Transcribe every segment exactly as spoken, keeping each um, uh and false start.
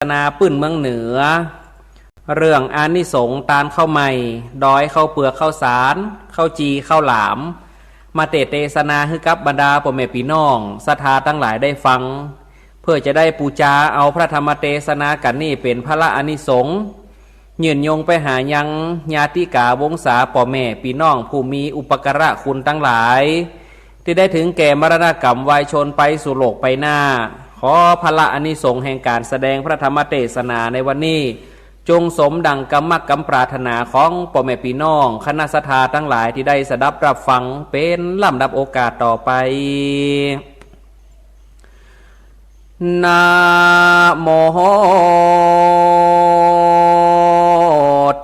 นาปื้นเมืองเหนือ เรื่องอานิสงส์ตานข้าวไหม้ ดอยข้าวเปือกข้าวสาล ข้าวจี่ข้าวหลาม มาเตศน์เตสนาหื้อกับบรรดาป้อแม่ปี้น้องศรัทธาตังหลายได้ฟัง เปื้อจะได้ปู๋จาเอาพระธรรมเตสนากัณฑ์นี้เป๋นพระอานิสงส์ ยื่นโยงไปหายังญาติก๋าวงศาป้อแม่ปี้น้องผู้มีอุปการะคุณตังหลาย ตี้ได้เถิงแก่มรณกรรมวายชนไปสู่โลกไปหน้า ขอพระอานิสงส์แห่งก๋านแสดงพระธรรมเตสนาในวันนี้ จงสมดั่งกำมักกำปรารถนาของป้อแม่ปี้น้องคณะศรัทธาตังหลายตี้ได้สดับฮับฟังเป๋นลำดับโอกาสต่อไป นะโม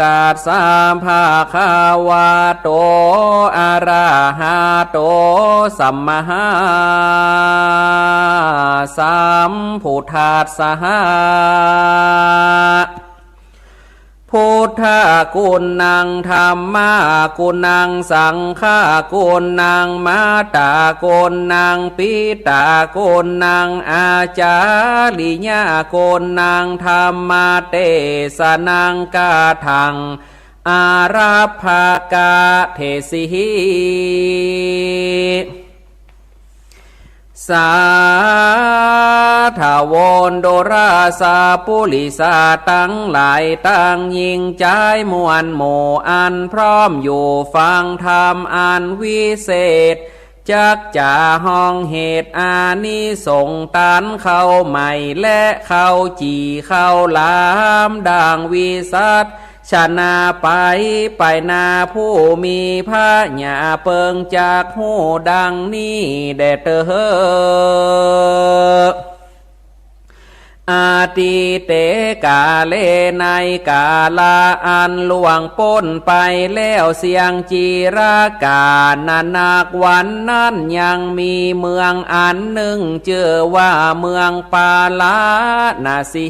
ตัสสะ ภะคะวะโต อะระหะโต สัมมาสัมพุทธัสสะ พุทธะกุณัง ธัมมะกุณัง สังฆะกุณัง มัตตะกุณัง ปิตะกุณัง อาจาริยะกุณัง ธัมมะเตสนัง กะถัง อารัพพะกะเทสิ สาธะโว ดูราสะปุริสะตังหลายตังยิ่งจายมวลหมู่อันพร้อมอยู่ฟังธรรมอันวิเศษ จักจะฮ้องเหตุอานิสงส์ตานข้าวไหม้และข้าวจี่ข้าวหลามดังวิสัช ชนาไป ไปนาผู้มีพญาเปิงจักฮู้ดังนี้แด่เต๊อะ อดีเต กาเล ในกาละอันล่วงป๊นไปแล้วเสี้ยงจีรกาลนานัก วันนั้นยังมีเมืองอันนึ่งจื้อว่าเมืองปาราณสี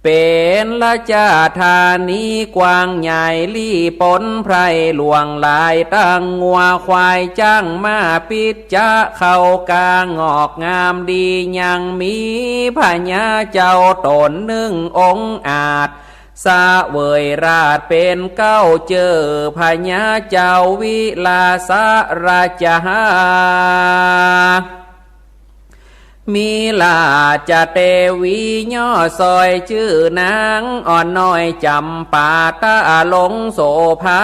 เป๋นราชธานีกว้างใหญ่ลี้ปนไพร่หลวงหลายตังงัวควายจ๊างม้าปิ๊จจะเข้ากางอกงามดี ยังมีพญาเจ้าต๋นนึ่งองอาจ เสวยราชย์เป๋นเก๊าจื้อพญาเจ้าวิลาสะราชา มีราชเตวีย่อสอยจื้อนางอ่อนน้อยจ๋ำปาตะลงโสภา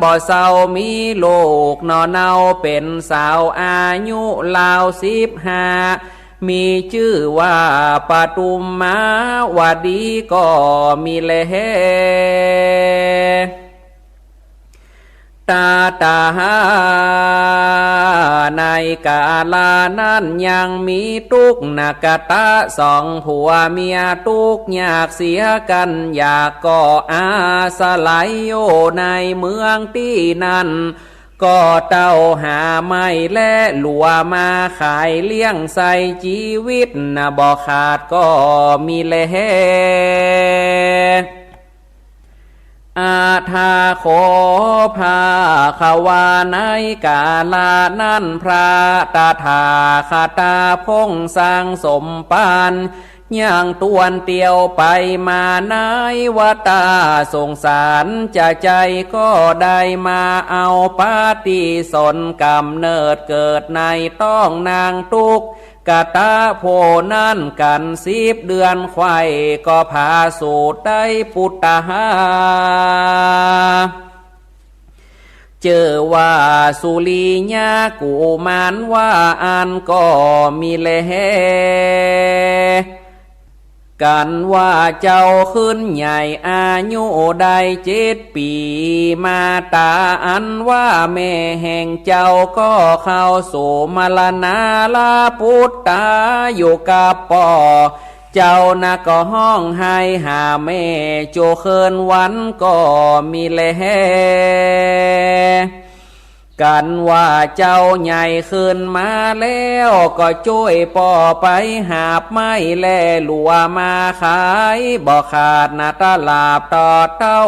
บ่เซา มีลูกหน่อเนาเป๋นสาวอายุราวสิบห้า มีจื้อว่าปทุมมาวดีก็มีแล ตาตาหา ในกาละนั้นยังมีตุ๊กข์หนักกะตะสองผัวเมีย ตุ๊กข์ยากเสียกั๋นอยากก็อาศัยอยู่ในเมืองตี้นั้น ก็เต้าหาไม้และหลัวมาขายเลี้ยงใส้จีวิตนะ บ่ขาดก็มีแล อะถาโข ภาคะวา ในกาละนั้นพระตถาคตาพงษ์สร้างสมภาร ยังตวนเตียวไปมาในวัฏฏะสงสาร จะใจ้ก็ได้มาเอาปฏิสนธิก๋ำเนิดเกิดในต๊องนางตุ๊กขะตาผู้นั้นกั๋นสิบเดือน ใค่ก็ผาสูติได้ปุตตะหา จื้อว่าสุริยะกุมารว่าอั้นก็มีแล กั๋นว่าเจ้าขึ้นใหญ่อายุได้เจ็ดปี๋ มาต๋าอันว่าแม่แห่งเจ้าก็เข้าสู่มรณาลาปุตตะอยู่กับป้อ เจ้านะก็ฮ้องไห้หาแม่ จั่วคืนวันก็มีแล กั๋นว่าเจ้าใหญ่ขึ้นมาแล้ว ก็จ้วยป้อไปหาบไม้และหลัวมาขาย บ่ขาดนะตลาดต่อเต้า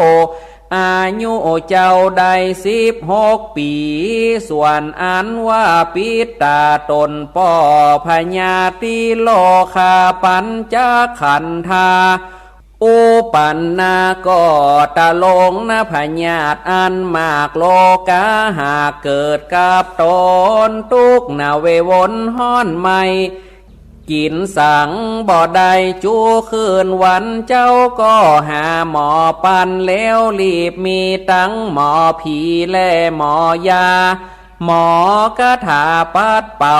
อายุเจ้าได้สิบหกปี๋ ส่วนอันว่าปิดต๋าต๋นป้อ พญาติโลคาปัญจขันธา อุปันนาก็ตะลงนะ พยาธิอันมากโลกา หากเกิดกับต๋น ตุ๊กข์หนาเววนฮ้อนไหม้ กิ๋นสังบ่ได้จุคืนวัน เจ้าก็หาหมอปันแล้ว รีบมีตังหมอผีและหมอยา หมอคาถาปัดเป่า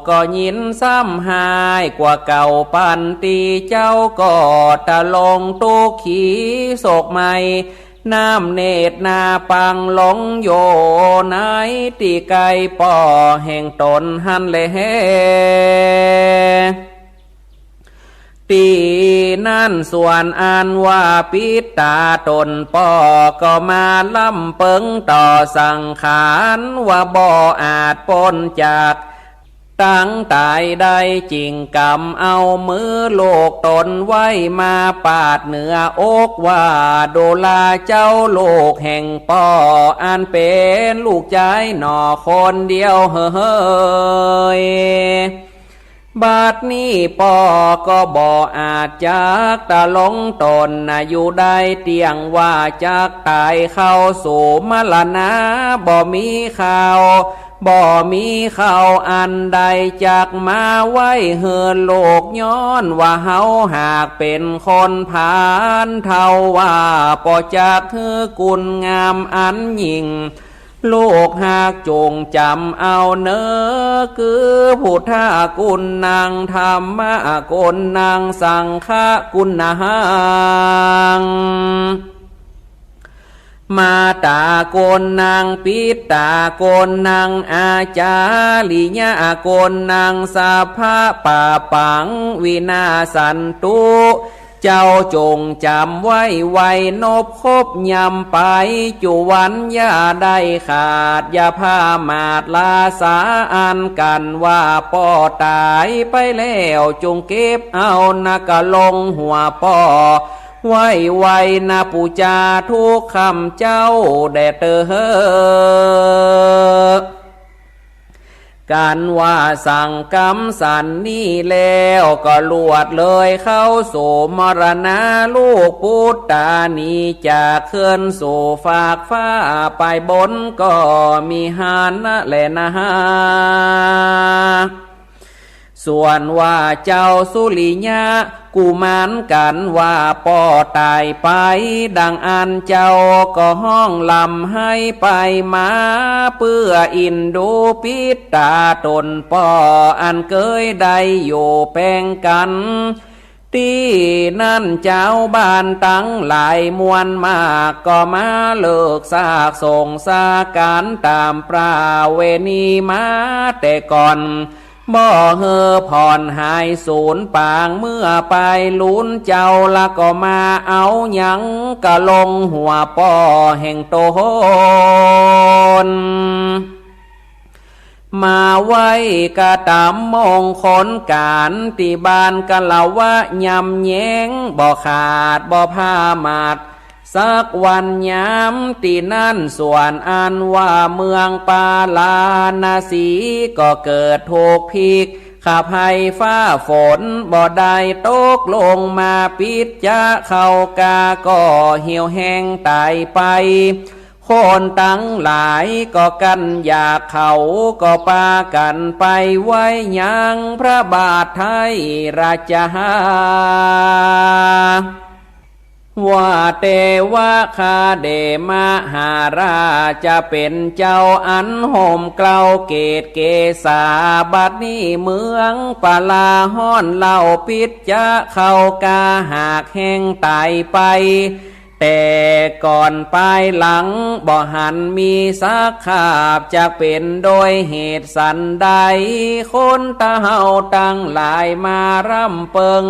ก็ยินซ้ำฮ้ายกว่าเก่า ปันตี้เจ้าก็ตะลงตุ๊กข์ขีโศกไหม้ น้ำเนตรนาปังลงโย ในตี้ใก้ป้อแห่งต๋นหั้นแล ตี้นั้นส่วนอันว่าปิดต๋าต๋นป้อ ก็มาลำเปิงต่อสังขาร ว่าบ่อาจป๊นจาก ตังต๋ายได้ จึงก๋ำเอามือลูกต๋นไว้มาปาดเหนืออก ว่าดูราเจ้าลูกแห่งป้อ อันเป๋นลูกจายหน่อคนเดียวเฮย บัดนี้ป้อก็บ่อาจจักตะลงต๋นนาอยู่ได้ เตี้ยงว่าจักต๋ายเข้าสู่มรณา บ่มีข้าว บ่มีข้าวอันใดจักมาไหว้หื้อลูก ย้อนว่าเฮาหากเป๋นคนพาลเฒ่า ว่าบ่จักหื้อคุณงามอันยิ่ง ลูกหากจุ่งจ๋ำเอาเน่อ คือพุทธะกุณณัง ธัมมะกุณณัง สังฆะกุณณัง มาตากุณณัง ปิตากุณณัง อาจาริยะกุณณัง สัพพะปาปัง วินาสสันตุ เจ้าจุ่งจ๋ำไว้ไวนบคบยำไป จุวันอย่าได้ขาด อย่าพามาดลาสาอันกั๋นว่าป้อต๋ายไปแล้ว จุ่งเก็บเอานะกะลงหัวป้อ ไว้ไวนะปู๋จาทุกค่ำเจ๊าแด่เต๊อะ กั๋นว่าสั่งกำสันนี้แล้ว ก็ลวดเลยเข้าสู่มรณา ลูกปุตตาหนีจากเฮือนสู่ฟากฟ้าไปบน ก็มีหั้นแลนา ส่วนว่าเจ้าสุริยะกุมารกั๋นว่าป้อต๋ายไป ดังอั้นเจ้าก็ฮ้องร่ำไห้ไปมา เปื้ออินดูปิตาต๋นป้อ อันเกยได้อยู่แป๋งกั๋น ตี้นั้นจาวบ้านตังหลายมวลมาก ก็มาเลิกซากส่งสาก๋านต๋ามประเวณีมาแต่ก่อน บ่หื้อผ่อนหายสูญปาง เมื่อไปลุนเจ้าละก็มาเอายังกะลงหัวป้อแห่งต๋น มาไว้กระตำมงคลก๋านตี้บ้านกะละวะ ยำแยงบ่ขาดบ่พามาด สักวันยามตี้นั้น ส่วนอันว่าเมืองปาราณสี ก็เกิดถูกพิกขภัยฟ้าฝนบ่ได้ตกลงมา ปิจจะเข้ากาก็เหี่ยวแห้งต๋ายไป คนตังหลายก็กั้นอยาก เขาก็ปากั๋นไปไหว้ยังพระบาทไตรราชา ว่าแต่ว่าข้าแด่มหาราชจะเป๋นเจ้าอันห่มเกล้าเกศเกศา บัดนี้เมืองปาราฮ้อนเล่า ปิจจะเข้ากาหากแห้งต๋ายไป แต่ก่อนปายหลังบ่หันมีสักคาบ จักเป๋นโดยเหตุสันใด คนตาเฮาตังหลายมาร่ำเปิง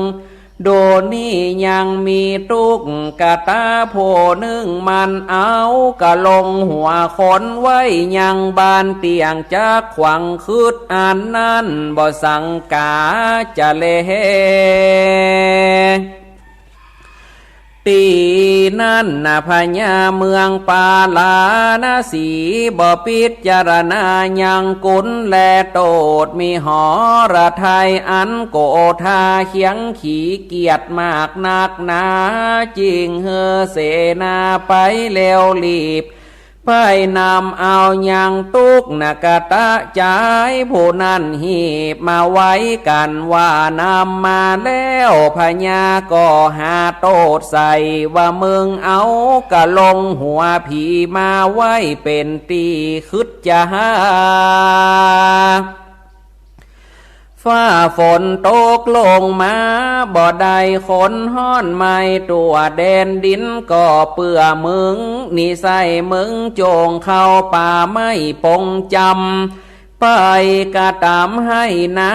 โดนี้ยังมีตุ๊กตาผู้นึ่ง มันเอากะลงหัวคนไว้ยังบ้านเตี้ยง จักขวางคึดอันนั้นบ่สังกาจะแล ตี้ นั้นนา พญาเมืองปาราณสี บ่พิจารณายังกุณและโต้ษ มีหฤทัยอันโกธา เคียงขี้เกียจมากนักหนา จึงหื้อเสนาไปเร็วรีบ ไปนำเอายังตุ๊กนากะตะจาย ผู้นั้นหีบมาไว้กั๋นว่า นำมาแล้ว พญาก็หาโต้ษใส่ว่า มึงเอากะลงหัวผีมาไว้เป๋นตี้ คึดจะหา ฟ้าฝนตกลงมาบ่ได้ คนฮ้อนไหม้ทั่วแดนดิน ก็เปื้อมึง นิสัยมึงจงเข้าป่าไม้ปงจำ ไปกระตำให้นา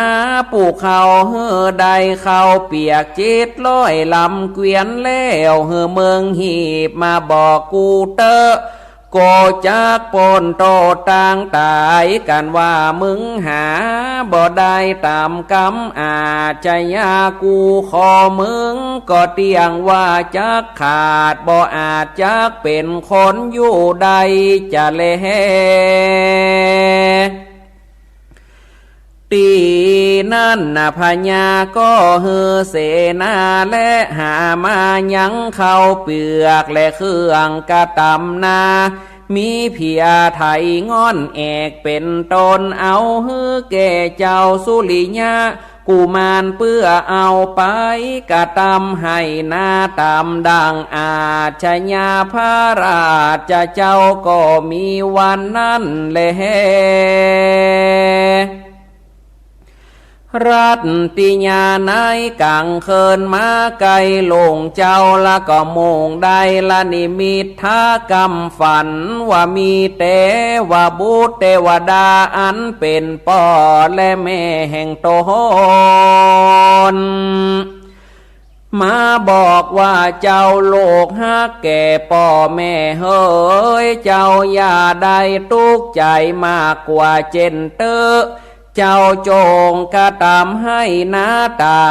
ผู้เขาหื้อได้ข้าวเปียกเจ็ดร้อยลำเกวียน แล้วหื้อมึงหีบมาบอกกูเต๊อะ ก็จักป๊นโต้ษตางต๋าย กั๋นว่ามึงหาบ่ได้ต๋ามกำอาชญา กูขอมึงก็เตี้ยงว่าจักขาด บ่อาจจักเป๋นคนอยู่ได้จะแล ตี้นั้นนา พญาก็หื้อเสนาและหามายังข้าวเปือกและเครื่องกระตำนา มีเผียไถง่อนแอกเป๋นต้น เอาหื้อแก่เจ้าสุริยะกุมาร เปื้อเอาไปกระตำให้นา ต๋ามดั่งอาชญาพระราชเจ้า ก็มีวันนั้นแล รัตติยาในก๋างคืนมาใก้ลุงเจ้า แล้วก็มุ่งได้ละนิมิตทะกำฝัน ว่ามีเตวบุตรเตวดาอันเป๋นป้อและแม่แห่งตน มาบอกว่า เจ้าลูกฮักแก่ป้อแม่เหย เจ้าอย่าได้ตุ๊กข์ใจ๋มากกว่าเจ้นเต๊อะ เจ้าจงกระตำให้นาต๋า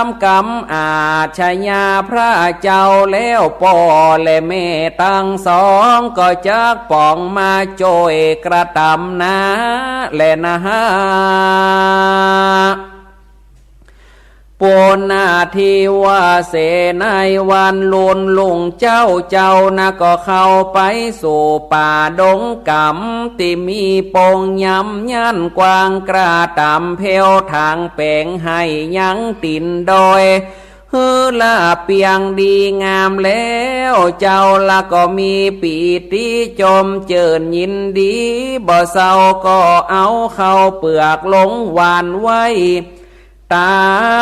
มกำอาชญาพระเจ้า แล้วป้อและแม่ตังสองก็จักป๋องมาจ้วยกระตำนาแลนา ปุณณาธิวาเส ในวันลุนลุงเจ้า เจ้านาก็เข้าไปสู่ป่าดงกำ ตี้มีปงยำยันกว้าง กระตำเพวถางแป๋งให้ยังตี๋นดอย หื้อละเปียงดีงามแล้ว เจ้าละก็มีปีติจมเจิ่นยินดีบ่เซา ก็เอาข้าวเปือกลงหว่านไว้ ต๋า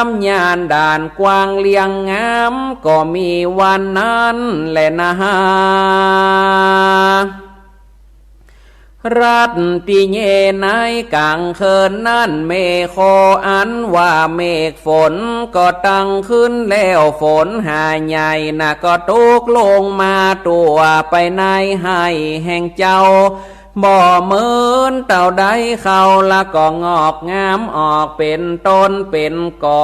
มยานด่านกว้างเลี้ยงงาม ก็มีวันนั้นแลนา รัตติเย ในก๋างคืนนั้น เมโฆอันว่าเมฆฝนก็ตั้งขึ้นแล้ว ฝนหาใหญ่นาก็ตกลงมาตั๋วไปในไฮ่แห่งเจ้า บ่เหมินเต้าใด ข้าวละก็งอกงามออกเป๋นต้นเป๋นก๋อ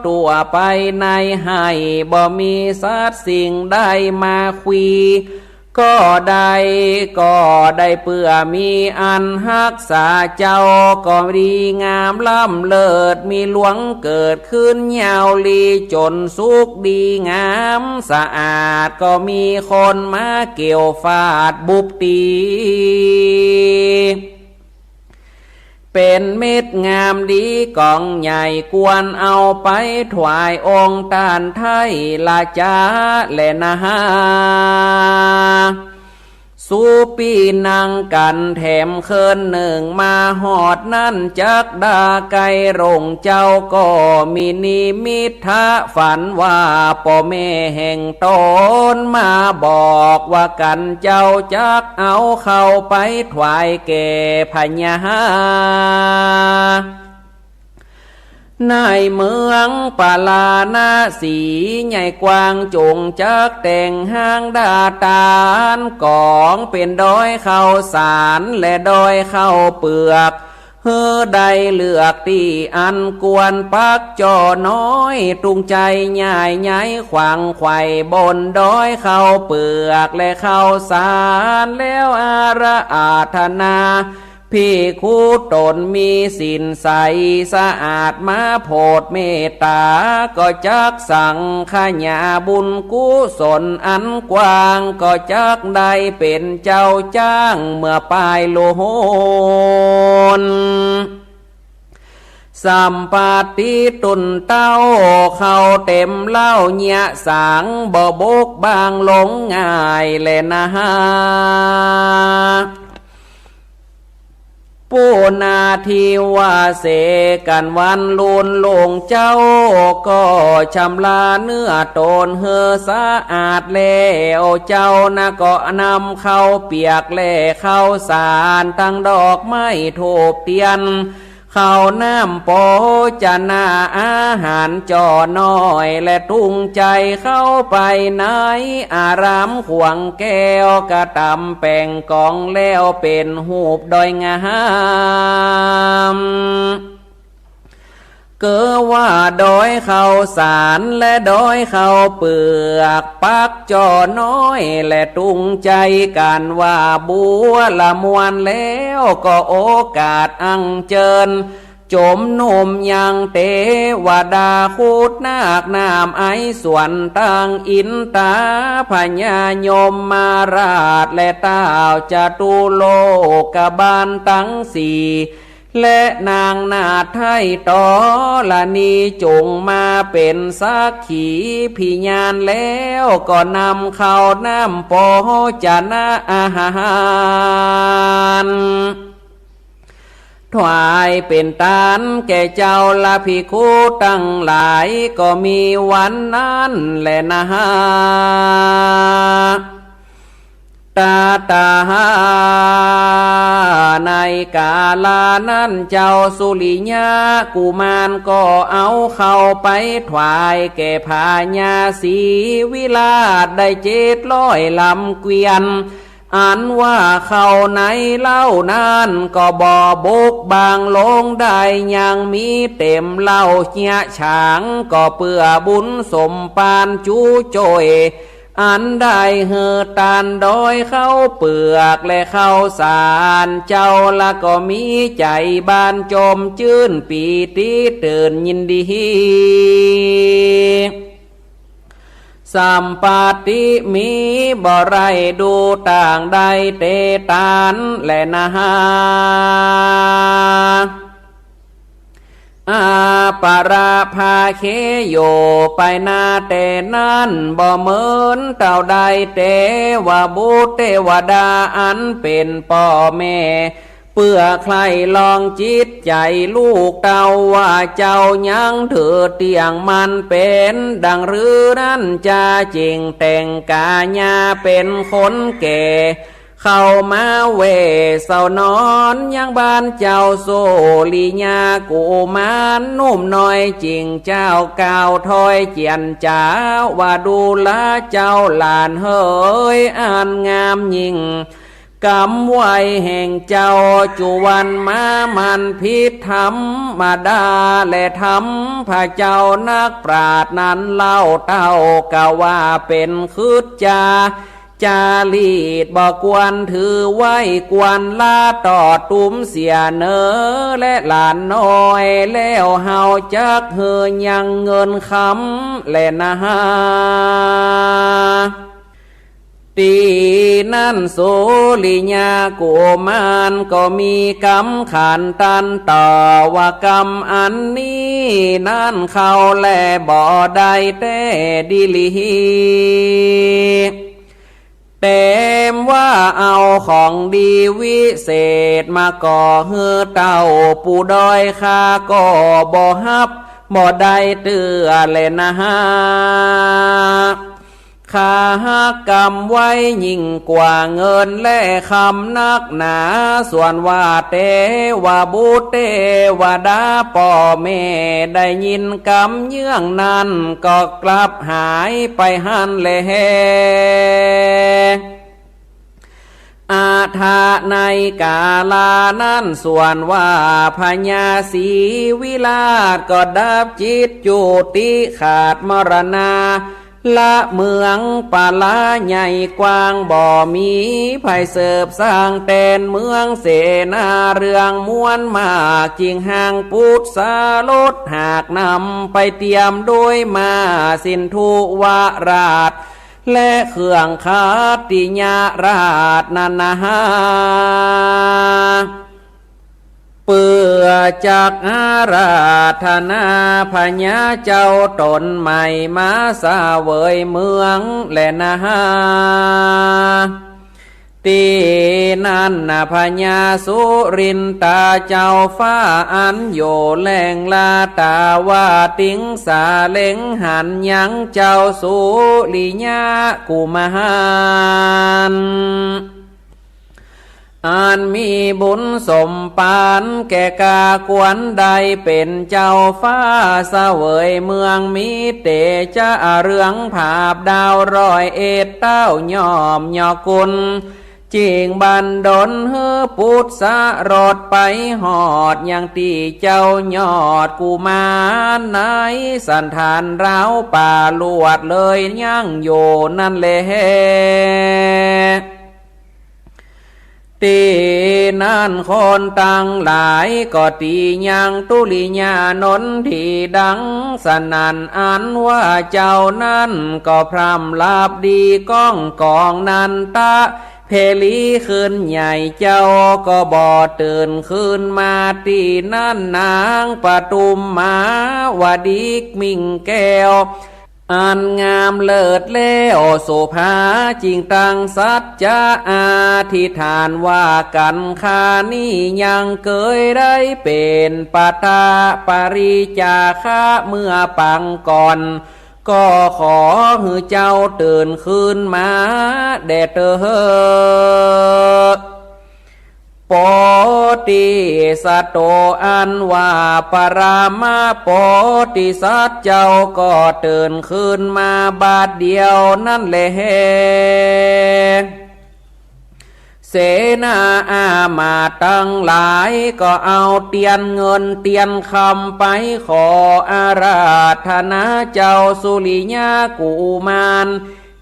ตั๋วไปในไฮ่ บ่มีสัตว์สิ่งใดมาควีก็ได้ ก็ได้เปื้อมีอันฮักษาเจ้า ก็ดีงามล้ำเลิศ มีหลวงเกิดขึ้นยาวลี จ๋นสุขดีงามสะอาด ก็มีคนมาเกี่ยวฟาดบุบตี๋ เป๋นเม็ดงามดีก๋องใหญ่ ควรเอาไปถวายองค์ต้านไท้ละจาแลนา สุปี้นั่งกั๋นแถมคืนนึ่ง มาฮอดนั้นจักดาใก้ ลุงเจ้าก็มีนิมิตทะฝันว่า ป้อแม่แห่งตนมาบอกว่า กั๋นเจ้าจักเอาข้าวไปถวายแก่พญา ในเมืองปาราณสีใหญ่กว้าง จงจักแต่งห้างดาตาน ก๋องเป๋นดอยข้าวสารและดอยข้าวเปือก ได้เลือกตี้อันควร ปักจ้อน้อย ตุงใจ๋ใหญ่ใหญ่ ขวางไขว่บนดอย ข้าวเปือกและข้าวสาร แล้วอาราธนา ภิกขุต๋นมีศีลใสสะอาด มาโผดเมตต๋า ก็จักสังขยาบุญกุศลอันกว้าง ก็จักได้เป๋นเจ้าจ้างเมื่อปายโลน สัมปัตติตุนเต้า ข้าวเต๋มเล้าเยียะสาง บ่บกบังลงง่ายแลนา ปูนาทิวาเสกั๋นวันลุน ลุงเจ้าก็ชำระเนื้อต๋นหื้อสะอาดแล้ว เจ้านะก็นำข้าวเปียกและข้าวสาร ตึงดอกไม้ธูปเตียน ข้าวน้ำโภจนะอาหาร จ้อน้อยและตุงใจ๋เข้าไปในอารามขวางแก้ว กระตำแป๋งก๋องแล้วเป๋นฮูปดอยงาม เกอว่าดอยข้าวสารและดอยข้าวเปือก ปักจ้อน้อยและตุงใจ๋กั๋นว่าบัวละมวล แล้วก็โอกาสอันเจิญ จมนุมยังเตวดา ครุฑนาคน้ำไอสวรรค์ ตึงอินต๋าพญายมราช และต้าวจตุโลกบาลตึงสี่ และนางนาถไทยธรณี จุ่งมาเป๋นสักขีพยาน แล้วก็นำข้าวน้ำโภจนะอาหาร ถวายเป๋นตานแก่เจ้า และภิกขุตึงหลาย ก็มีวันนั้นแลนา ตะตะหา ในกาลานั้นเจ้าสุริยะกุมารก็เอาข้าวไปถวายแก่พญาศรีวิราชได้เจ็ดร้อยลำเกวียน อันว่าข้าวในเล้านั้นก็บ่บกบังลงได้ ยังมีเต๋มเล้าเยียะสาง ก็เปื้อบุญสมภารจุโจ้ย อันได้หื้อตานดอยข้าวเปือกและข้าวสาร เจ้าละก็มีใจ๋บานจมจื้นปีติตื่นยินดี สัมปัตติมีบ่ไร้ดูต่างได้เตตานแลนา อาปะระภาเคโย ไปนาแต่นั้นบ่เหมินเต้าใด เตวบุตรเตวดาอันเป๋นป้อแม่ เปื้อใคร่ลองจิตใจ๋ลูกเต้า ว่าเจ้ายังถือเตี้ยงมั่นเป๋นดังหรือนั้นจา จึ่งแต่งกายาเป๋นคนแก่ เข้ามาแว่เซานอนยังบ้านเจ้าสุริยะกุมารหนุ่มน้อย จึ่งเจ้ากล่าวถ้อยเจียรจ๋าว่า ดูราเจ้าหลานเหย อันงามยิ่ง กำไหว้แห่งเจ้าจุวันมามันผิดธรรมดา และธรรมพระเจ้านักปราชญ์นั้นเล่า เต้ากะว่าเป๋นขึดจา จารีตบ่ควรถือไว้ ควรละตอดตุมเสียเนอ และหลานน้อย แล้วเฮาจักหื้อยังเงินคำแลนา ตี้นั้นสุริยะกุมารก็มีกำขันตันต่อว่า กำอันนี้นั้นเข้าแลบ่ได้แต๊ดีหลี แต่ว่าเอาของดีวิเศษมาก่อหื้อเต้า ผู้ดอยข้าก็บ่ฮับบ่ได้เตื้อแลนา ข้าฮักกำไว้ยิ่งกว่าเงินและคำนักหนา ส่วนว่าเตวบุตรเตวดาป้อแม่ได้ยินกำเยื่องนั้น ก็กลับหายไปหั้นแล อาทะ ในก๋าละนั้น ส่วนว่าพญาศรีวิราชก็ดับจิตจุติขาดมรณา ละเมืองปาลาใหญ่กว้าง บ่มีใผเสิบสร้างแตน เมืองเสนาเรื่องมวลมาก จึงหั้งปุทธรสหากนำไปเตียมด้วยม้าสินธุวราช และเครื่องขัตติยราชนานา เปื้อจักอาราธนาพญาเจ้าต๋นใหม่ มาเสวยเมืองแลนา ตี้นั้นนา พญาสุรินตาเจ้าฟ้าอันอยู่แหล่งลาตาวาติงสา เล็งหันยังเจ้าสุริยะกุมาร อันมีบุญสมปานแก่กาควรได้เป๋นเจ้าฟ้าเสวยเมือง มีเตจะเรืองผาบดาวร้อยเอ็ดเต้า ย่อมยอกุล จึงบันดลหื้อปุทธรสไปฮอดยังตี้เจ้ายอดกุมาร ในสันฐานราวป่าลวดเลยยังอยู่นั้นแล ตี้นั้นคนตังหลายก็ตียังทุริยานนท์ตี้ดังสนั่น อันว่าเจ้านั้นก็พร่ำหลับดีก้องกอง นันทะเพรีขึ้นใหญ่ เจ้าก็บ่ตื่นคืนมา ตี้นั้นนางปทุมมาวดีมิ่งแก้ว อันงามเลิศแล้วโสภา จึงตั้งสัจจะอธิษฐานว่า กั๋นข้านี้ยังเกยได้เป๋นปตปริจาคะเมื่อปางก่อน ก็ขอหื้อเจ้าตื่นคืนมาแด่เต๊อะ โปธิสัตว์โต อันว่าปรมาโปธิสัตว์เจ้าก็ตื่นคืนมาบาดเดียวนั้นแล เสนาอามาตย์ตังหลายก็เอาเตียนเงินเตียนคำไปขออาราธนาเจ้าสุริยะกุมาร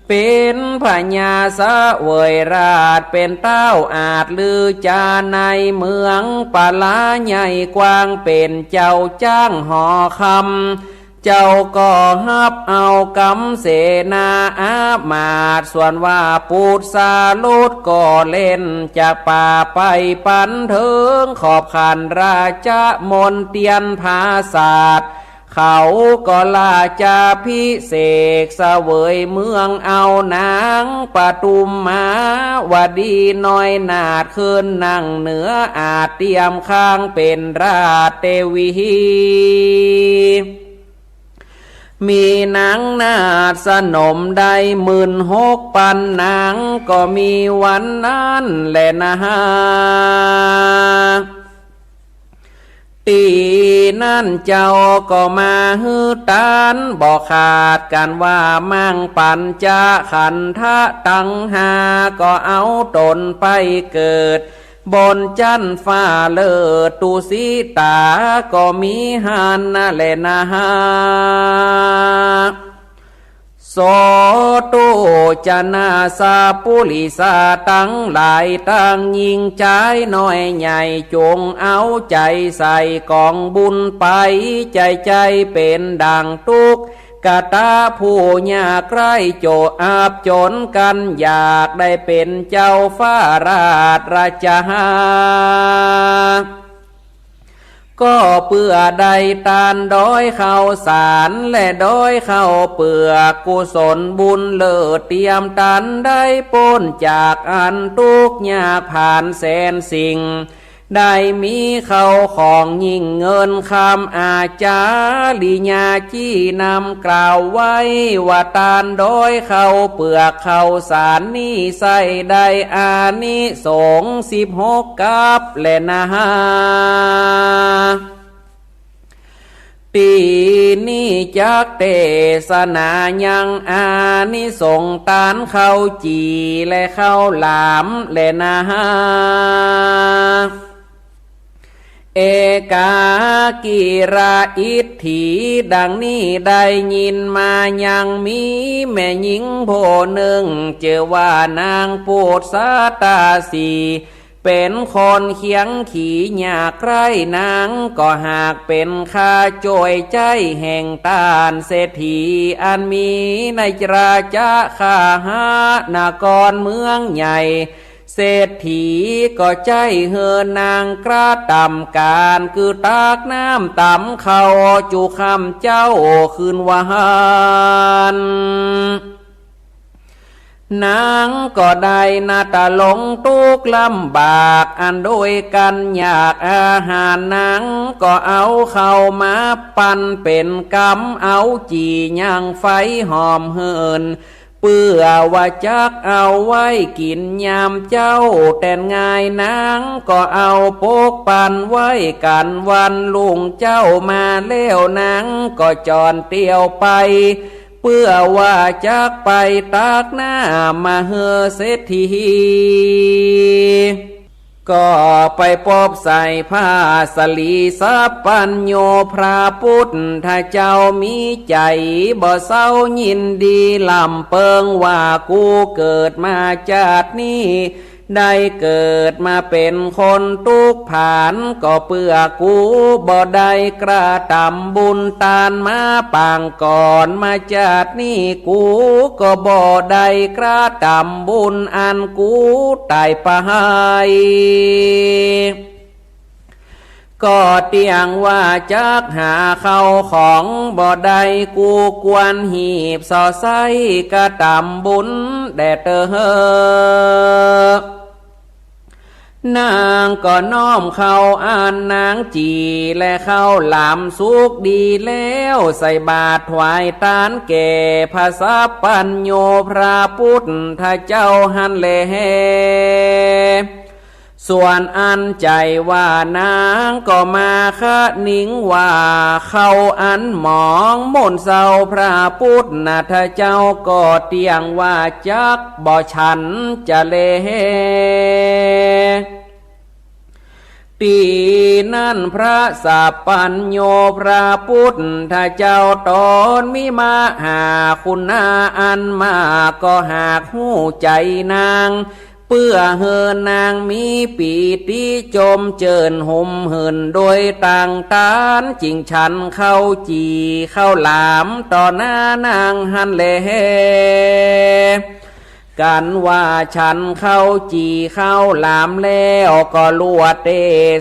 เป๋นพญาเสวยราช เป๋นเต้าอาจลือจาในเมืองปาลาใหญ่กว้าง เป๋นเจ้าจ้างหอคำ เจ้าก็ฮับเอากำเสนาอามาตย์ ส่วนว่าปุทธรสก็เล่นจากป่าไปปันเถิงขอบขันราชมณเตียรผาสาท เขาก็ราชาภิเษกเสวยเมือง เอานางปทุมมาวดีน้อยนาถขึ้นนั่งเหนืออาท เตรียมข้างเป๋นราชเตวี มีนางนาถสนมได้หมื่นหกปันนาง ก็มีวันนั้นแลนา ตี้นั้นเจ้าก็มาหื้อตานบ่ขาด กั๋นว่ามังปัญจขันธะตังห้า ก็เอาต๋นไปเกิดบนจั๊นฟ้าเลิศ ตุสิตาก็มีหั้นแลนา โสตุจนาสัปปุริสาตังหลาย ตังญิงจายน้อยใหญ่ จงเอาใจ๋ใส่ก๋องบุญไป ใจ๋ใจ๋เป๋นดั่งตุ๊กตาผู้ยากไร้ โจอับจ๋นกั๋นอยาก ได้เป๋นเจ้าฟ้าราชราชา ก็เปื้อได้ตานดอยข้าวสาร และดอยข้าวเปือก กุศลบุญเลิศเตรียมตัน ได้ป๊นจากอันตุ๊กข์ยากผ่านแสนสิ่ง ได้มีข้าวของยิ่งเงินคำ อาจาริยาจี้นำกล่าวไว้ว่า ตานดอยข้าวเปือกข้าวสารนี้ ใส้ได้อานิสงส์สิบหกกัปแลนา ตี้นี้จักเตสนายังอานิสงส์ตานข้าวจี่และข้าวหลามแลนา เอกากิระอิทธิ ดังนี้ได้ยินมายังมีแม่ญิงผู้หนึ่ง จื้อว่านางปุสสาตาสี เป๋นคนเคียงขี้ยากไร้ นางก็หากเป๋นข้าจ้วยใจ๊แห่งต้านเศรษฐี อันมีในราชคฤหนครเมืองใหญ่ เศรษฐีก็ใจ๊หื้อนางกระตำก๋าน คือตักน้ำตำข้าวจุค่ำเจ๊าคืนวัน นางก็ได้หน้าต๋าลงตุ๊กข์ลำบาก อันโดยกั๋นอยากอาหาร นางก็เอาข้าวมาปั่นเป๋นก๋ำ เอาจี่ยังไฟหอมหื่น เปื้อว่าจักเอาไว้กิ๋นยามเจ๊า แต่ง่ายนางก็เอาปกปั่นไว้กั๋น วันรุ่งเจ๊ามาแล้วนางก็จ่อนเตียวไป เปื้อว่าจักไปตักน้ำมาหื้อเศรษฐี ก็ไปปบใส่พระสรีสัพพัญญูพระปุทธเจ้า มีใจ๋บ่เศร้ายินดี ร่ำเปิงว่า กูเกิดมาจาตินี้ ได้เกิดมาเป๋นคนตุ๊กข์ผาน ก็เปื้อกูบ่ได้กระตำบุญตานมาปางก่อน มาจาตินี้กูก็บ่ได้กระตำบุญอันกูต๋ายไป ก็เตี้ยงว่าจักหาเข้าของบ่ได้ กูควรหีบส่อใส้กระตำบุญแด่เต๊อะ นางก็น้อมข้าวอันนางจี่และข้าวหลามสุกดีแล้ว ใส่บาตรถวายตานแก่พระสัพพัญญูพระปุทธเจ้าหั้นแล ส่วนอันใจ๋ว่านางก็มาคะนิงว่า ข้าวอันหมองหม่นเซาพระปุทธเจ้า ก็เตี้ยงว่าจักบ่ฉันจะแล ตี้นั้นพระสัพพัญญูพระปุทธเจ้าต๋นมีมหาคุณาอันมาก ก็หากฮู้ใจ๋นาง เปื้อหื้อนางมีปีติจมเจิ่นห่มหื่นโดยต่างตาน จึงฉันข้าวจี่ข้าวหลามต่อหน้านางหั้นแล กั๋นว่าฉันข้าวจี่ข้าวหลามแล้ว ก็ลวดเต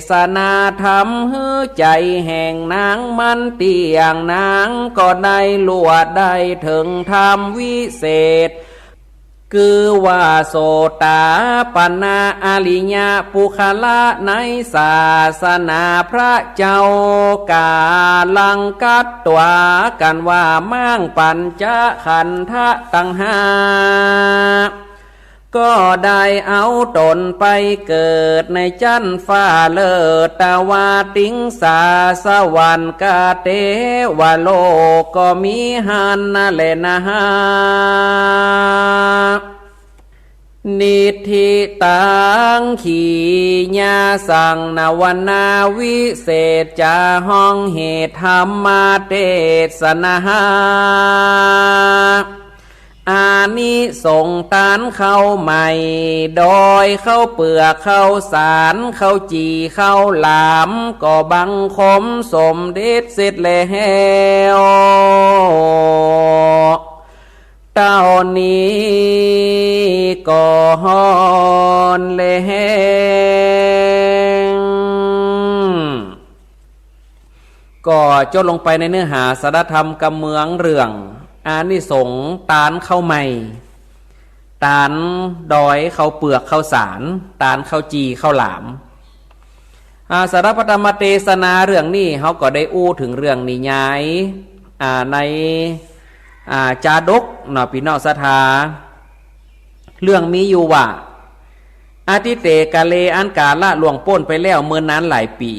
สนาธรรมหื้อใจ๋แห่งนางมันเตี้ยง นางก็ได้ลวดได้เถิงธรรมวิเศษ คือว่าโสตาปันนาอริยะปุคคละในศาสนาพระเจ้ากาลังกัตวา กั๋นว่าม้างปัญจขันธะตังห้า ก็ได้เอาต๋นไปเกิดในจั๊นฟ้าเลิศ ตวาติงสาสวรรค์กาเตวโลกก็มีหั้นนาแลนา นิทธิตัง ขีญาสัง นวนาวิเศษจา ฮ้องเหตุธรรมมาเตสนา อานิสงส์ตานข้าวใหม่ โดยข้าวเปือกข้าวสาร ข้าวจี่ข้าวหลาม ก็บังคมสมเด็จเสร็จแล้ว เต้านี้ก่อนแล ก็จบลงไปในเนื้อหาสาระธรรมกำเมืองเรื่องอานิสงส์ตานข้าวใหม่ ตานดอยข้าวเปือกข้าวสาร ตานข้าวจี่ข้าวหลาม อ่า สาระพระธรรมเตสนาเรื่องนี้ เฮาก็ได้อู้เถิงเรื่องนิยาย อ่า ใน อ่า จาดกเนาะ ปี้น้องศรัทธา เรื่องมีอยู่ว่า อทิเตกาเล อันกาละล่วงป๊นไปแล้วเมินนานหลายปี๋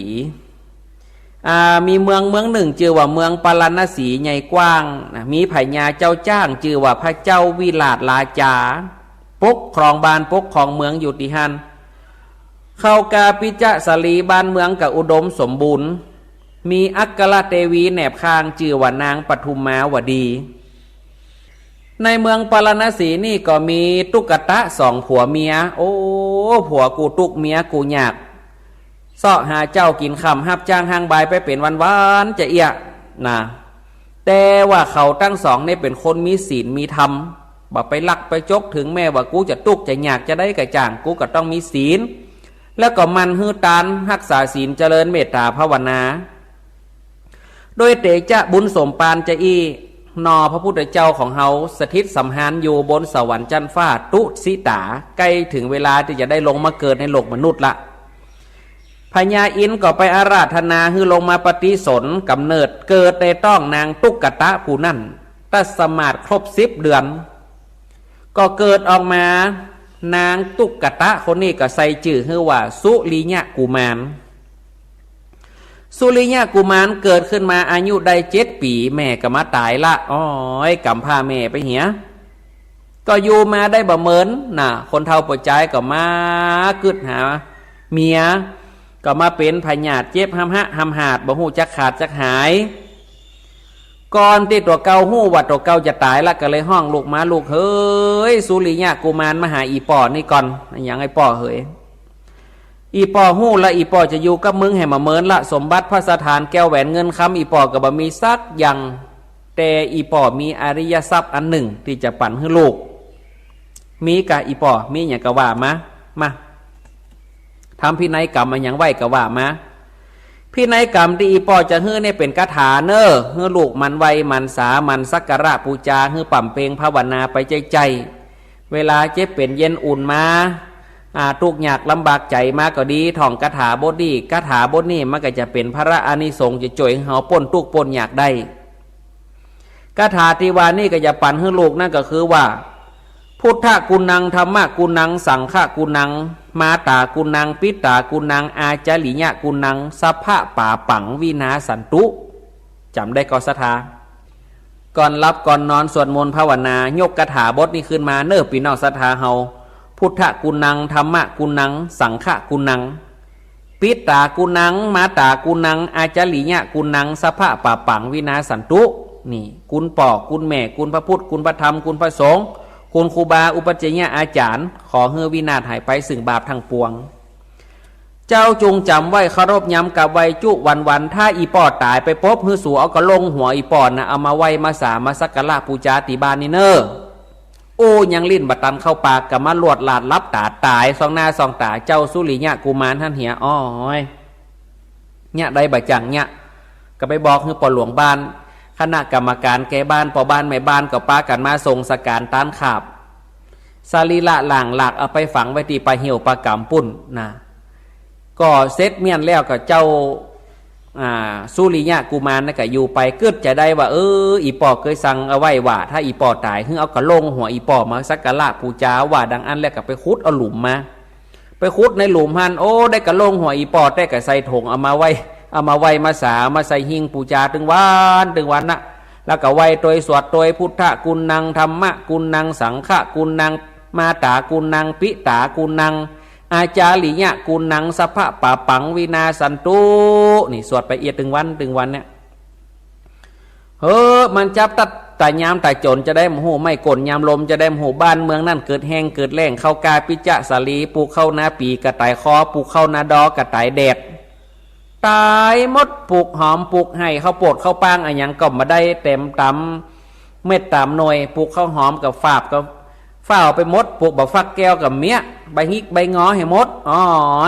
อ่า มีเมืองเมืองนึ่งจื้อว่าเมืองปาราณสีใหญ่กว้างนะ มีพญาเจ้าจ๊างจื้อว่าพระเจ้าวิราชราจา ปกครองบ้านปกครองเมืองอยู่ตี้หั้น เขากาปิจจสาลี บ้านเมืองก็อุดมสมบูรณ์ มีอัครเทวีแนบข้างจื้อว่านางปทุมมาวดี ในเมืองปาราณสีนี่ก็มีตุ๊กตะสองผัวเมีย โอ้ ผัวกูตุ๊กเมียกูยาก เซาะหาเจ๊ากิ๋นค่ำฮับจ้างฮ้างบ่ายไปเป๋นวันๆ จะเอี้ย นะ แต่ว่าเขาตังสองนี่เป๋นคนมีศีลมีธรรม บ่ไปลักไปจก เถิงแม้ว่ากูจะตุ๊กจะยากจะใดก็จ้าง กูก็ต้องมีศีล แล้วก็หมั่นหื้อตาน ฮักษาศีล เจริญเมตตาภาวนา โดยเตจะบุญสมปานจะอี้ หนอ พระพุทธเจ้าของเฮาสถิตสำราญอยู่บนสวรรค์จั๊นฟ้าตุสิตา ใก้เถิงเวลาตี้จะได้ลงมาเกิดในโลกมนุษย์ละ พญาอินทร์ก็ไปอาราธนาหื้อลงมาปฏิสนธิกำเนิด เกิดในต๊องนางตุ๊กตะผู้นั้น ตัสมาดครบสิบเดือน ก็เกิดออกมา นางตุ๊กตะคนนี้ก็ใส่จื้อหื้อว่าสุริยะกุมาร สุริยะกุมารเกิดขึ้นมาอายุได้เจ็ดปี๋ แม่ก็มาต๋ายละ อ้อย ก๋ำพร้าแม่ไปเหีย ก็อยู่มาได้บ่เมินนะ คนเฒ่าป้อจายก็มากึ๊ดหาเมีย ก็มาเป๋นพยาธิเจ็บหำหะหำหาด บ่ฮู้จักขาดจักหาย ก่อนตี้ตั๋วเก่าฮู้ว่าตั๋วเก่าจะต๋ายละ ก็เลยฮ้องลูกมา ลูกเฮย สุริยะกุมารมาหาอี่ป้อนี่ก่อน อะหยังไอ้ป้อเฮย อี่ป้อฮู้ละ อี่ป้อจะอยู่กับมึงแหมบ่เมินละ สมบัติภัสถานแก้วแหวนเงินคำ อี่ป้อก็บ่มีสักอย่าง แต่อี่ป้อมีอริยทรัพย์อันนึ่งตี้จะปั๋นหื้อลูก มีก่าอี่ป้อ มีหยังก็ว่ามา มา ทำพินัยกรรมอะหยังไว้ก็ว่ามา พินัยกรรมตี้อี่ป้อจะหื้อนี่เป๋นคาถาเน่อ หื้อลูกหมั่นไหว้หมั่นสา หมั่นสักการะปู๋จา หื้อป๋ำเป็งภาวนาไปใจ้ๆ เวลาเจ็บเป๋นเย็นอุ่นมา อ่า ตุ๊กข์ยากลำบากใจ๋มาก็ดี ท่องคาถาบทนี้ คาถาบทนี้มันก็จะเป๋นผละอานิสงส์ จะจ้วยหื้อเฮาป๊นตุ๊กข์ป๊นยากได้ คาถาตี้ว่านี่ก็จะปั๋นหื้อลูกนั้นก็คือว่า พุทธกุณัง ธัมมกุณัง สังฆกุณัง มาตากุณัง ปิตากุณัง อาจาริยกุณัง สัพพะปาปัง วินาสสันตุ จ๋ำได้ก่อศรัทธา ก่อนหลับก่อนนอนสวดมนต์ภาวนา ยกคาถาบทนี้ขึ้นมาเน่อปี้น้องศรัทธาเฮา พุทธกุณัง ธัมมกุณัง สังฆกุณัง ปิตากุณัง มาตากุณัง อาจาริยกุณัง สัพพะปาปัง วินาสสันตุ นี่ คุณป้อ คุณแม่ คุณพระพุทธ คุณพระธรรม คุณพระสงฆ์ คุณครูบาอุปัชฌายยะอาจ๋ารย์ ขอหื้อวินาศหายไปซึ่งบาปตังปวง เจ้าจุ่งจ๋ำไว้ เคารพยำกราบไหว้จุวันๆ ถ้าอี่ป้อต๋ายไปปุ๊บ หื้อสูเอากระโหลงหัวอี่ป้อนะ เอามาไหว้มาสา มาสักการะปู๋จาตี้บ้านนี่เน่อ โอ้ ยังลิ้นบ่ตันเข้าปาก ก็มาลวดลาดหลับต๋าต๋าย ส่องหน้าส่องต๋าเจ้าสุริยะกุมารหั้นเหีย อ้อย เยียะได้บ่จังเยียะ ก็ไปบอกหื้อป้อหลวงบ้าน คณะกรรมการแก่บ้าน ป้อบ้านแม่บ้านก็ปากั๋นมาส่งสการต้านขาบ สรีระร่างลากเอาไปฝังไว้ตี้ป่าเหี่ยวป่าก๋ำปุ้นนะ ก็เสร็จเมี้ยนแล้วก็เจ้า อ่า สุริยะกุมารนั่นก็อยู่ไป กึ๊ดจะได้ว่า เออ อี่ป้อเกยสั่งเอาไว้ว่า ถ้าอี่ป้อต๋าย หื้อเอากระโหลงหัวอี่ป้อมาสักการะปู๋จา ว่าดังอั้นแล้วก็ไปขุดเอาหลุมมา ไปขุดในหลุมหั้น โอ้ ได้กระโหลงหัวอี่ป้อแต๊ก็ใส่ถงเอามาไหว้ เอามาไหว้มาสา เอามาใส่หิ้งปู๋จาตึงวันตึงวันนะ แล้วก็ไหว้ตวยสวดตวย พุทธกุณัง ธัมมกุณัง สังฆกุณัง มาตากุณัง ปิตากุณัง อาจาริยกุณัง สัพพะปาปัง วินาสสันตุ นี่สวดไปเอียดตึงวันตึงวันเนี่ย เฮ้อ มันจับตั๊ดต๋ายามต๋ายจ๋นจะได้บ่ฮู้ ไม้ก้นยามลมจะได้บ่ฮู้ บ้านเมืองนั้นเกิดแห้งเกิดแล้ง เขากาปิจจสาลี ปลูกข้าวนาปี๋ก็ต๋ายคอ ปลูกข้าวนาดอก็ต๋ายแดด ต๋ายหมด ปลูกหอมปลูกไฮ่ ข้าวโปดข้าวป้างอะหยังก็บ่ได้เต็มต๋ามเม็ดต๋ามหน่วย ปลูกข้าวหอมก็ฝาบก็ฟ้าวไปหมด ปลูกบ่าฟักแก้วก็เมี้ย ใบงิกใบงอหื้อหมด อ้อ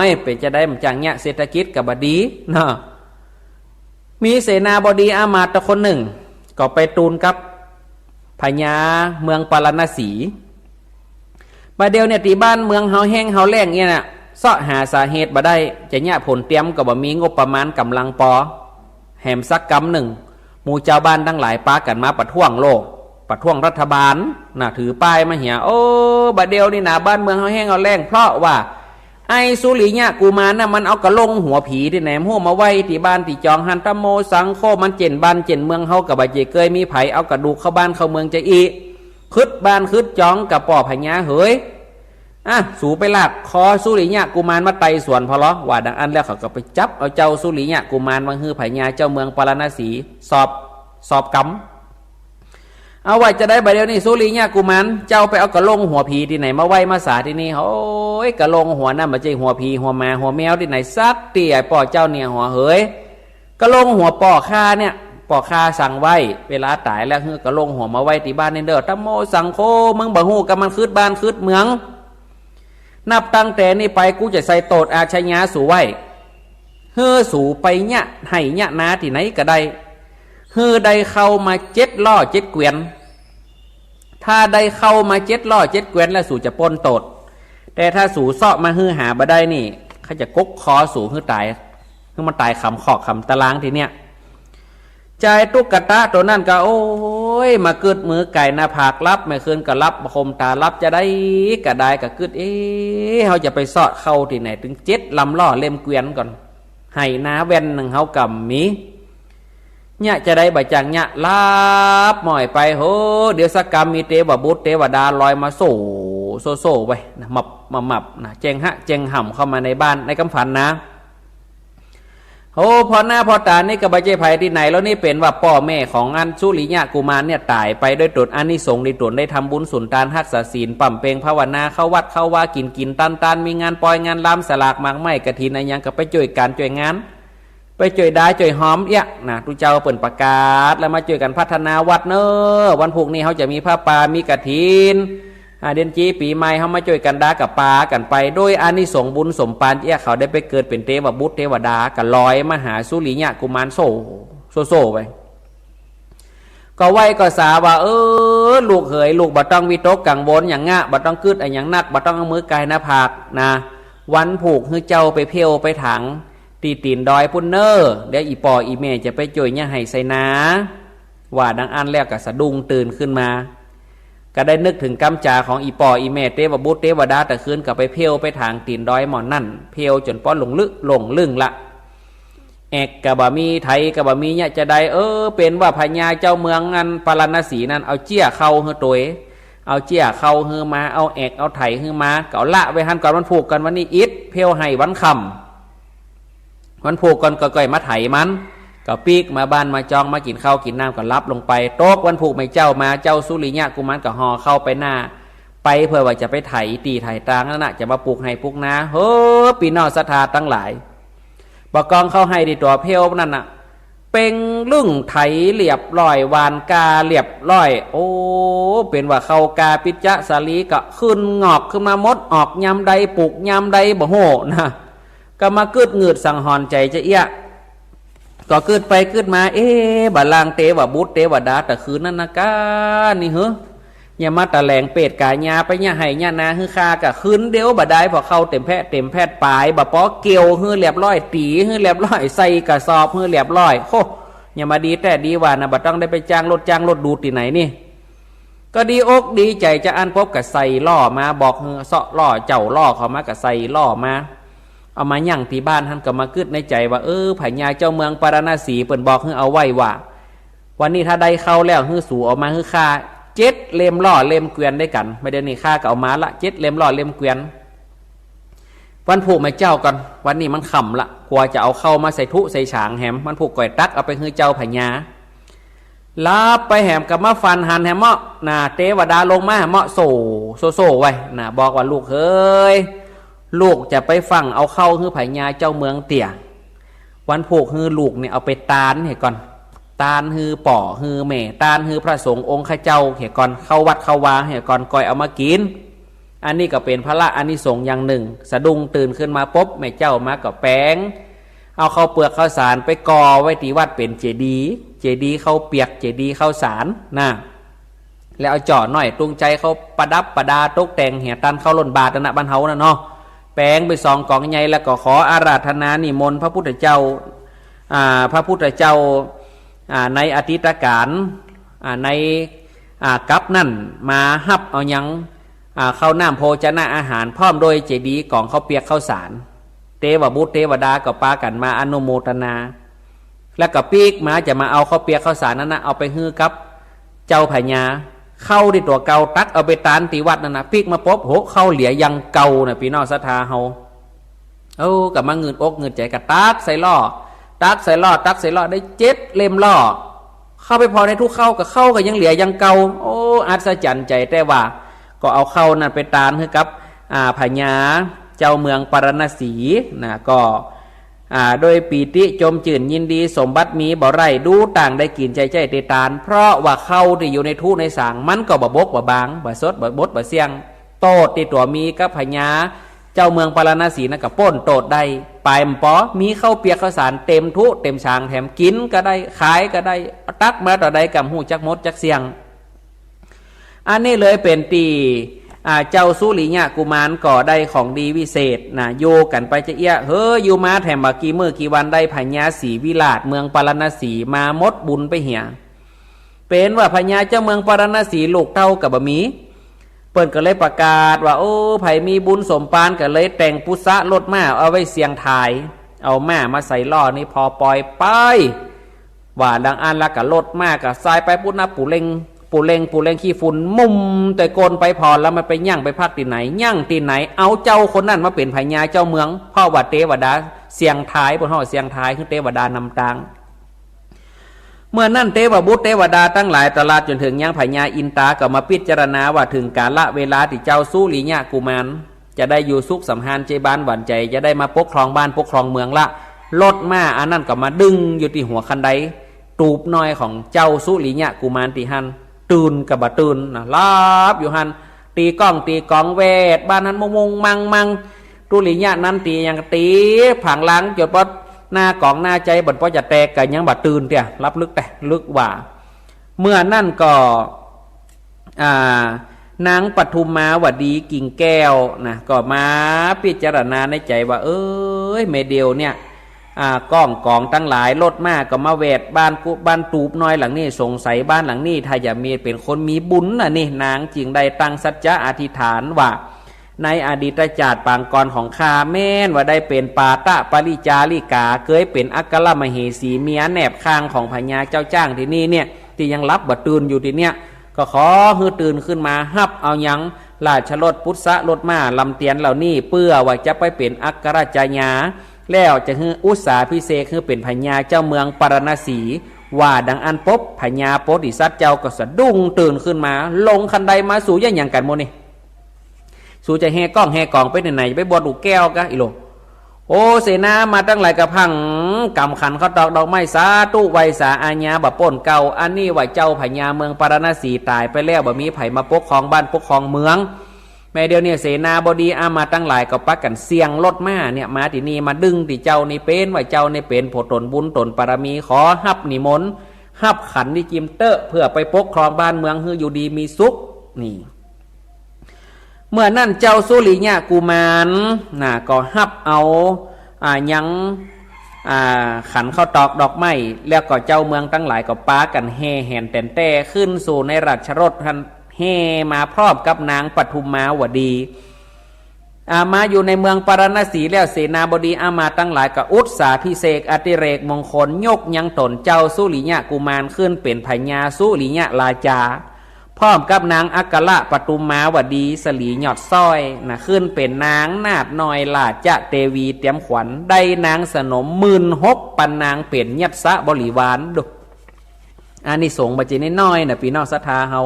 ย เป๋นจะได้บ่จังเยียะ เศรษฐกิจก็บ่ดีเนาะ มีเสนาบดีอามาตย์คนนึ่ง ก็ไปตูลกับพญาเมืองปาราณสี บ่าเดี่ยวเนี่ยตี้บ้านเมืองเฮาแห้งเฮาแล้งเนี่ยนะ เซาะหาสาเหตุบ่ได้ จะเยียะผลเตียมก็บ่มีงบประมาณก๋ำลังปอ แหมสักกำนึ่ง หมู่จาวบ้านตังหลายปากั๋นมาประท้วงโลก ประท้วงรัฐบาลนะ ถือป้ายมาเหีย โอ้ บ่าเดี่ยวนี่นะ บ้านเมืองเฮาแห้งเฮาแล้ง เพราะว่า ไอ้สุริยะกุมารน่ะมันเอากะลงหัวผีตี้ไหนบ่ฮู้มาไว้ตี้บ้านตี้จองหั้น ตะโมสังโฆ มันเจ๊นบ้านเจ๊นเมืองเฮาก็บ่เจ้าเกยมีใผเอากระดูกเข้าบ้านเข้าเมืองจะอี้ ขึ้นบ้านขึ้นจองก็ป้อพญาเหย อ่ะ สูไปลากคอสุริยะกุมารมาไต่สวนผ่อลอ ว่าดังอั้นแล้วเขาก็ไปจับเอาเจ้าสุริยะกุมารมาหื้อพญาเจ้าเมืองปาราณสีสอบ สอบกำ เอาว่าจะใดบ่าเดี่ยวนี้สุริยะกุมาร เจ้าไปเอากะลงหัวผีตี้ไหนมาไว้มาสาตี้นี่ โอ้ย กะลงหัวนั่นบ่ใจ้หัวผีหัวหมาหัวแมวตี้ไหนสักตี้ ไอ้ป้อเจ้าเนี่ยหัวเหย กะลงหัวป้อข้าเนี่ย ป้อข้าสั่งไว้ เวลาต๋ายแล้วหื้อกะลงหัวมาไว้ตี้บ้านนี่เด้อ ตะโมสังโฆ มึงบ่ฮู้กำมันขึ้นบ้านขึ้นเมือง นับตั้งแต่นี้ไปกูจะใส่โต้ษอาชญาสูไว้ หื้อสูไปเยียะไฮ่เยียะนาตี้ไหนก็ได้ หื้อได้เข้ามาเจ็ดล่อเจ็ดเกวียน ถ้าได้เข้ามาเจ็ดล่อเจ็ดเกวียนแล้วสูจะป๊นโต้ษ แต่ถ้าสูเซาะมาหื้อหาบ่ได้นี่ ข้าจะกกคอสูหื้อต๋าย หื้อมันต๋ายขำขอกขำตะลางตี้เนี่ย จายตุ๊กตาตั๋วนั้นก็ โอ้ย มากึ๊ดมือไก่หน้าผากหลับ แม่คืนก็หลับบ่คมต๋า หลับจะใดก็ได้ ก็กึ๊ด เอ๊ะ เฮาจะไปเซาะเข้าตี้ไหน ตึงเจ็ดลำล่อเล่มเกวียนก่อน ไฮ่นาแว่นนึ่งเฮาก็บ่มี เยียะจะใดบ่าจั้งเยียะ หลับหม้อยไป โห เดี๋ยวสักกำมีเตวบุตรเตวดาลอยมาโซ่ โซ่ โซ่ไว้นะ มับ มามับนะ แจ้งหะแจ้งห่ำเข้ามาในบ้านในกำฝันนะ โอ้ ผ่อหน้าผ่อต๋านี่ก็บ่ใจ้ใผตี้ไหนแล้ว นี่เป๋นว่าป้อแม่ของอันสุริยะกุมารเนี่ยต๋ายไป โดยต๋นอานิสงส์ตี้ต๋นได้ทำบุญสุนตานฮักษาศีล ป๋ำเป็งภาวนา เข้าวัดเข้าวา กิ๋นกิ๋นตานตาน มีงานปอยงานรำ สลากหมากไม้กฐินอะหยังก็ไปจ้วยก๋านจ้วยงาน ไปจ้วยดาจ้วยหอมเอี้ยะนะ ตุ๊เจ้าเปิ้นประกาศแล้ว มาจ้วยกั๋นพัฒนาวัดเน้อ วันพูกนี้เฮาจะมีผ้าป่ามีกฐิน อ่า เดือนจี๋ปี๋ใหม่เฮามาจ้วยกั๋นดากับปากั๋นไป โดยอานิสงส์บุญสมปานเอี้ยะ เขาได้ไปเกิดเป๋นเตวบุตรเตวดา ก็ลอยมาหาสุริยะกุมารโซ่ โซ่ โซ่ไป ก็ไหว้ก็สาว่า เออ ลูกเหย ลูกบ่ต้องวิตกกังวลหยังอะ บ่ต้องกึ๊ดอะหยังนัก บ่ต้องเอามือไก่หน้าผากนะ วันพูกหื้อเจ้าไปเผี้ยวไปถางตี้ตี๋นดอยปุ้นเน้อ เดี๋ยวอี่ป้ออี่แม่จะไปจ้วยเยียะไฮ่ใส่นา ว่าดังอั้นแล้วก็สะดุ้งตื่นขึ้นมา ก็ได้นึกเถิงกำจ๋าของอี่ป้ออี่แม่เตวบุตรเตวดา แต่คืนก็ไปเผี้ยวไปถางตี๋นดอยหม่อนนั่น เผี้ยวจ๋นป๊อหลงลึกหลงลึ่งละ แอกก็บ่มี ไถก็บ่มี เยียะจะใด เออ เป๋นว่าพญาเจ้าเมืองอันปาราณสีนั่น เอาเจี้ยเข้าหื้อตวย เอาเจี้ยเข้าหื้อมา เอาแอกเอาไถหื้อมา ก็เอาละไว้หั้นก่อน วันพูกก่อน วันนี้อิด เผี้ยวไฮ่วันค่ำ วันพูกก่อนก็ก่อยมาไถมัน ก็ปิ๊กมาบ้านมาจอง มากิ๋นข้าวกิ๋นน้ำ ก็หลับลงไป ตกวันพูกใหม่เจ๊ามา เจ้าสุริยะกุมารก็ห่อข้าวไปหน้า ไปเปื้อว่าจะไปไถตี้ไถตางนั่นน่ะ จะมาปลูกไฮ่ปลูกนา เฮ้อ ปี้น้องศรัทธาตังหลาย บ่ากองเข้าไฮ่ตี้ตั๋วเผี้ยวนั่นน่ะ เป่งลึ่งไถเรียบร้อย หว่านกล้าเรียบร้อย โอ้ เป๋นว่าข้าวกล้าปิ๊จจะสาลีก็ขึ้นงอกขึ้นมาหมด ออกยามใดปลูกยามใดบ่ฮู้นะ ก็มากึ๊ดงืดสังหรณ์ใจ๋จะเอี้ยะ ก็กึ๊ดไปกึ๊ดมา เอ๊ะ บ่าลางเตวบุตรเตวดาแต่คืนนั้นนะก้า นี่เหรอ เยียะมาตะแหลงเปรตก๋ายา ไปเยียะไฮ่เยียะนาหื้อข้า ก็คืนเดียวบ่าดาย ผ่อเข้าเต๋มแพะเต๋มแพด ป๋ายบ่าป๊อเกี่ยวหื้อเรียบร้อย ตี๋หื้อเรียบร้อย ใส่กระสอบหื้อเรียบร้อย โห เยียะมาดีแต๊ดีหว่านะ บ่ต้องได้ไปจ้างรถ จ้างรถดูดตี้ไหนนี่ ก็ดีอกดีใจ๋จะอั้น ปบก็ใส่ล่อมา บอกหื้อเซาะล่อ เจ้าล่อเข้ามา ก็ใส่ล่อมา เอามายั้งตี้บ้านหั้น ก็มากึ๊ดในใจ๋ว่า เออ พญาเจ้าเมืองปาราณสีเปิ้นบอกหื้อเอาไว้ว่า วันนี้ถ้าได้เข้าแล้ว หื้อสูเอามาหื้อข้าเจ็ดเล่มล่อเล่มเกวียนด้วยกั๋น บ่าเดี่ยวนี้ข้าก็เอามาละ เจ็ดเล่มล่อเล่มเกวียน วันพูกใหม่เจ๊าก่อน วันนี้มันค่ำละ กั๋วจะเอาเข้ามาใส่ถุใส่ฉางแหม วันพูกก่อยตักเอาไปหื้อเจ้าพญา หลับไปแหมก็มาฝันหันแหมเมาะ น่ะ เตวดาลงมาแหมเมาะ โซ่ โซ่ โซ่ไว้ น่ะ บอกว่า ลูกเหย ลูกจะไปฟั่งเอาเข้าหื้อพญาเจ้าเมืองเตี้ย วันพูกหื้อลูกเนี่ยเอาไปตานเหียก่อน ตานหื้อป้อหื้อแม่ ตานหื้อพระสงฆ์องค์ข้าเจ้าเหียก่อน เข้าวัดเข้าวาเหียก่อน ก่อยเอามากิ๋น อันนี้ก็เป๋นผละอานิสงส์อย่างนึ่ง สะดุ้งตื่นขึ้นมาปบ แม่เจ้ามาก็แป๋ง เอาข้าวเปือกข้าวสารไปก่อไว้ตี้วัดเป๋นเจดีย์ เจดีย์ข้าวเปียก เจดีย์ข้าวสาร น่ะ แล้วเอาจ้อน้อยตุงใจ๋เข้าประดับประดาตกแต่งเหีย ตันเข้าล้นบาตรนั่นน่ะ บ้านเฮาน่ะเนาะ แป๋งเป๋นสองก๋องใหญ่ แล้วก็ขออาราธนานิมนต์พระพุทธเจ้า อ่า พระพุทธเจ้า อ่า ในอดีตก๋าล อ่า ใน อ่า กัปนั่นมาฮับเอายัง อ่า ข้าวน้ำโภชนะอาหาร พร้อมโดยเจดีย์ก๋องข้าวเปียกข้าวสาร เตวบุตรเตวดาก็ปากั๋นมาอนุโมทนา แล้วก็ปิ๊กมาจะมาเอาข้าวเปียกข้าวสารนั้นนะ เอาไปหื้อกับเจ้าพญา ข้าวตี้ตั๋วเก่าตักเอาไปตานตี้วัดนั้นนะ ปิ๊กมาปบ โห ข้าวเหลือยังเก่านะ ปี้น้องศรัทธาเฮา เอ้า ก็มางืดอกงืดใจ๋ ก็ตักใส่หล้อ ตักใส่หล้อ ตักใส่หล้อ ได้เจ็ดเล่มหล้อ เข้าไปผ่อในตุ๊ข้าว ก็ข้าวก็ยังเหลือยังเก่า โอ้ อัศจรรย์ใจ๋ แต่ว่าก็เอาข้าวนั้นไปตานหื้อกับ อ่า พญาเจ้าเมืองปาราณสีนะ ก็ อ่า โดยปีติจมจื้นยินดี สมบัติมีบ่ไร้ ดูต่างได้กิ๋นใจ๊ใจ๊เตตาน เพราะว่าข้าวตี้อยู่ในตุ๊ในสาง มันก็บ่บกบ่บาง บ่สดบ่บดบ่เสี้ยง โต้ษตี้ตั๋วมีกับพญาเจ้าเมืองปาราณสีนั้นก็ป๊นโต้ษได้ ป๋ายบ่ปอ มีข้าวเปียกข้าวสารเต๋มตุ๊เต๋มสาง แถมกิ๋นก็ได้ ขายก็ได้ ตักมาเต้าใดก็บ่ฮู้จักหมดจักเสี้ยง อันนี้เลยเป๋นตี้ อ่า เจ้าสุริยะกุมารก็ได้ของดีวิเศษนะ อยู่กั๋นไปจะเอี้ยะ เฮ้อ อยู่มาแถมบ่กี่มื้อกี่วันได้พญาศรีวิราชเมืองปาราณสีมาหมดบุญไปเหีย เป๋นว่าพญาเจ้าเมืองปาราณสีลูกเต้าก็บ่มี เปิ้นก็เลยประกาศว่า โอ้ ใผมีบุญสมปาน ก็เลยแต่งปุษะรถม้าเอาไว้เสี่ยงทาย เอาม้ามาใส่หล้อนี่ ผ่อปอยไป ว่าดังอั้นแล้วก็รถม้าก็สายไปปู๊ดนะ ปูเล็ง ปูเล็ง ปูเล็งขี้ฝุ่นมุ่มแต่โกนไป ผ่อแล้วมันไปยั้งไปพักตี้ไหน ยั้งตี้ไหน เอาเจ้าคนนั้นมาเป๋นพญาเจ้าเมือง เพราะว่าเตวดาเสี่ยงทาย เปิ้นฮ้องเสี่ยงทาย คือเตวดานำตาง เมื่อนั้นเตวบุตรเตวดาตังหลาย ตลอดจ๋นเถิงยังพญาอินตาก็มาพิจารณาว่าเถิงกาละเวลาตี้เจ้าสุริยะกุมารจะได้อยู่สุขสำราญใจ๊บ้านหวานใจ๋ จะได้มาปกครองบ้านปกครองเมืองละ รถม้าอันนั้นก็มาดึงอยู่ตี้หัวคันได ตูบน้อยของเจ้าสุริยะกุมารตี้หั้น ตื่นก็บ่ตื่นนะ หลับอยู่หั้น ตี๋ก้องตี๋ก๋องแวดบ้านหั้น มุ่งๆ มั่งๆ สุริยะนั้นตี๋ยังตี๋ผางหลังจ๋นปอดหน้าก๋องหน้าใจ๋บ่ปอดจะแตก ก็ยังบ่ตื่นเตื้อ หลับลึกแต๊ ลึกว่า เมื่อนั้นก็ อ่า นางปทุมมาวดีกิ่งแก้วนะ ก็มาพิจารณาในใจ๋ว่า เอ้ย แม่เดียวเนี่ย อ่า ก้องก๋องตังหลาย รถม้าก็มาแวดบ้านกุ บ้านตูบน้อยหลังนี้ สงสัยบ้านหลังนี้ ถ้าจะมีเป๋นคนมีบุญนะนี่ นางจึงได้ตั้งสัจจะอธิษฐานว่า ในอดีตจาติปางก่อนของข้า แม่นว่าได้เป๋นปาตะปริจาริกา เกยเป๋นอัครมเหสี เมียแนบข้างของพญาเจ้าจ้างตี้นี่เนี่ย ตี้ยังหลับบ่ตื่นอยู่ตี้เนี่ย ก็ขอหื้อตื่นขึ้นมา ฮับเอายังราชรถปุษะรถม้าลำเตียนเหล่านี้ เปื้อว่าจะไปเป๋นอัครราชญา แล้วจะหื้ออุสสาภิเษกหื้อเป๋นพญาเจ้าเมืองปาราณสี ว่าดังอั้นปุ๊บ พญาโพธิสัตว์เจ้าก็สะดุ้งตื่นขึ้นมา ลงคันไดมา สูจะหยังกั๋นหมู่นี่ สูจะแห่ก้องแห่ก๋องไปไหนๆ จะไปบวชลูกแก้วกะ อีหลง โอ้ เสนามาตังหลายก็พังก๋ำขันข้าวตอกดอกไม้ สาธุไหว้สาอาญาบ่ป๊นเก่า อันนี้ว่าเจ้าพญาเมืองปาราณสีต๋ายไปแล้ว บ่มีใผมาปกครองบ้านปกครองเมือง แม่เดียวเนี่ยเสนาบดีอามาตย์ตังหลายก็ปากั๋นเสี่ยงรถม้าเนี่ยมาตี้นี่ มาดึงตี้เจ้านี่ เป๋นว่าเจ้านี่เป๋นผู้ต๋นบุญต๋นปารมี ขอฮับนิมนต์ ฮับขันตี้จิมเต๊อะ เปื้อไปปกครองบ้านเมืองหื้ออยู่ดีมีสุข นี่ เมื่อนั้นเจ้าสุริยะกุมารน่ะ ก็ฮับเอา อ่า ยัง อ่า ขันข้าวตอกดอกไม้ แล้วก็เจ้าเมืองตังหลายก็ปากั๋นแห่แหนแต๋นแต้ขึ้นสู่ในราชรถหั้น แห่มาพร้อมกับนางปทุมมาวดี อ่า มาอยู่ในเมืองปาราณสีแล้ว เสนาบดีอามาตย์ตังหลายก็อุสสาภิเษกอติเรกมงคล ยกยังต๋นเจ้าสุริยะกุมารขึ้นเป๋นพญาสุริยะราชา พร้อมกับนางอัครปทุมมาวดีสลีหยอดสร้อยน่ะ ขึ้นเป๋นนางนาฏน้อยราชเตวีเตียมขวัญ ได้นางสนมหมื่นหกปันนางเป๋นยัสสะบริวาร ดู อานิสงส์บ่ใจ้น้อยๆ นะ ปี้น้องศรัทธาเฮา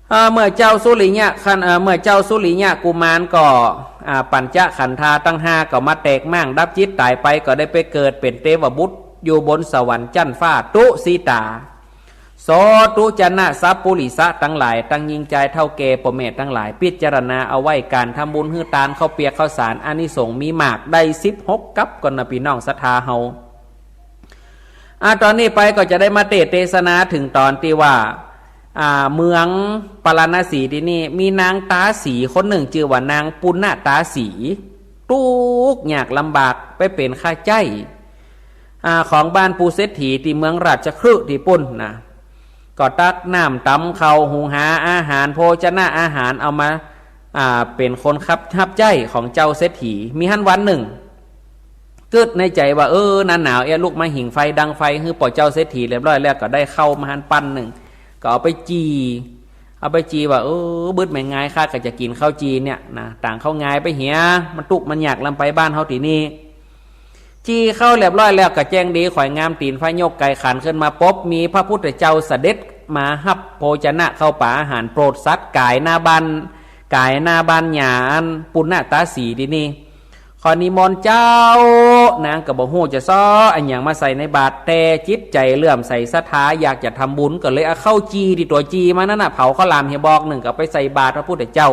เอ่อ เมื่อเจ้าสุริยะขัน เอ่อ เมื่อเจ้าสุริยะกุมารก็ อ่า ปัญจขันธาตังห้าก็มาแตกม่างดับจิตต๋ายไป ก็ได้ไปเกิดเป๋นเตวบุตรอยู่บนสวรรค์จั๊นฟ้าตุสิตา โสตุจนะสัปปุริสะตังหลาย ตังญิงจายเฒ่าแก่ป้อแม่ตังหลาย พิจารณาเอาไว้ ก๋านทำบุญหื้อตานข้าวเปียกข้าวสาร อานิสงส์มีมาก ได้สิบหกกัปก่อนนะ ปี้น้องศรัทธาเฮา อ่า ต๋อนนี้ไปก็จะได้มาเตสน์เตสนาเถิงต๋อนตี้ว่า อ่า เมืองปาราณสีตี้นี่ มีนางต๋าสีคนนึ่ง จื้อว่านางปุณณต๋าสี ตุ๊กข์ยากลำบาก ไปเป๋นข้าใจ๊ อ่า ของบ้านปู่เศรษฐีตี้เมืองราชคฤห์ตี้ปู๊นนะ ก็ตักน้ำต๋ำข้าว หุงหาอาหาร โภชนะอาหารเอามา อ่า เป๋นคนขับ ฮับใจ๊ของเจ้าเศรษฐี มีหั้นวันนึ่ง กึ๊ดในใจ๋ว่า เออ หน้าหนาวเอี้ย ลุกมาหิงไฟดังไฟหื้อป้อเจ้าเศรษฐีเรียบร้อยแล้ว ก็ได้ข้าวมาหั้นปั้นนึ่ง ก็เอาไปจี่ เอาไปจี่ว่า เออ บึดแม่งงาย ข้าก็จะกิ๋นข้าวจี่เนี่ยนะ ต่างข้าวงายไปเหีย มันตุ๊กข์มันยากลำไปบ้านเฮาตี้นี่ จี่ข้าวเรียบร้อยแล้วก็แจ้งดี ขอยงามตี๋นไฟ ยกไก่ขันขึ้นมาปุ๊บ มีพระพุทธเจ้าเสด็จมาฮับโภชนะข้าวป๋าอาหารโปรดสัตว์ ก๋ายหน้าบ้าน ก๋ายหน้าบ้านญาอันปุณณตาสีตี้นี่ ขอนิมนต์เจ้า นางก็บ่ฮู้จะซ้ออะหยังมาใส่ในบาตร แต่จิตใจ๋เลื่อมใสศรัทธาอยากจะทำบุญ ก็เลยเอาข้าวจี่ตี้ตั๋วจี่มานั้นน่ะ เผาข้าวหลามเหียบอกนึ่ง ก็ไปใส่บาตรพระพุทธเจ้า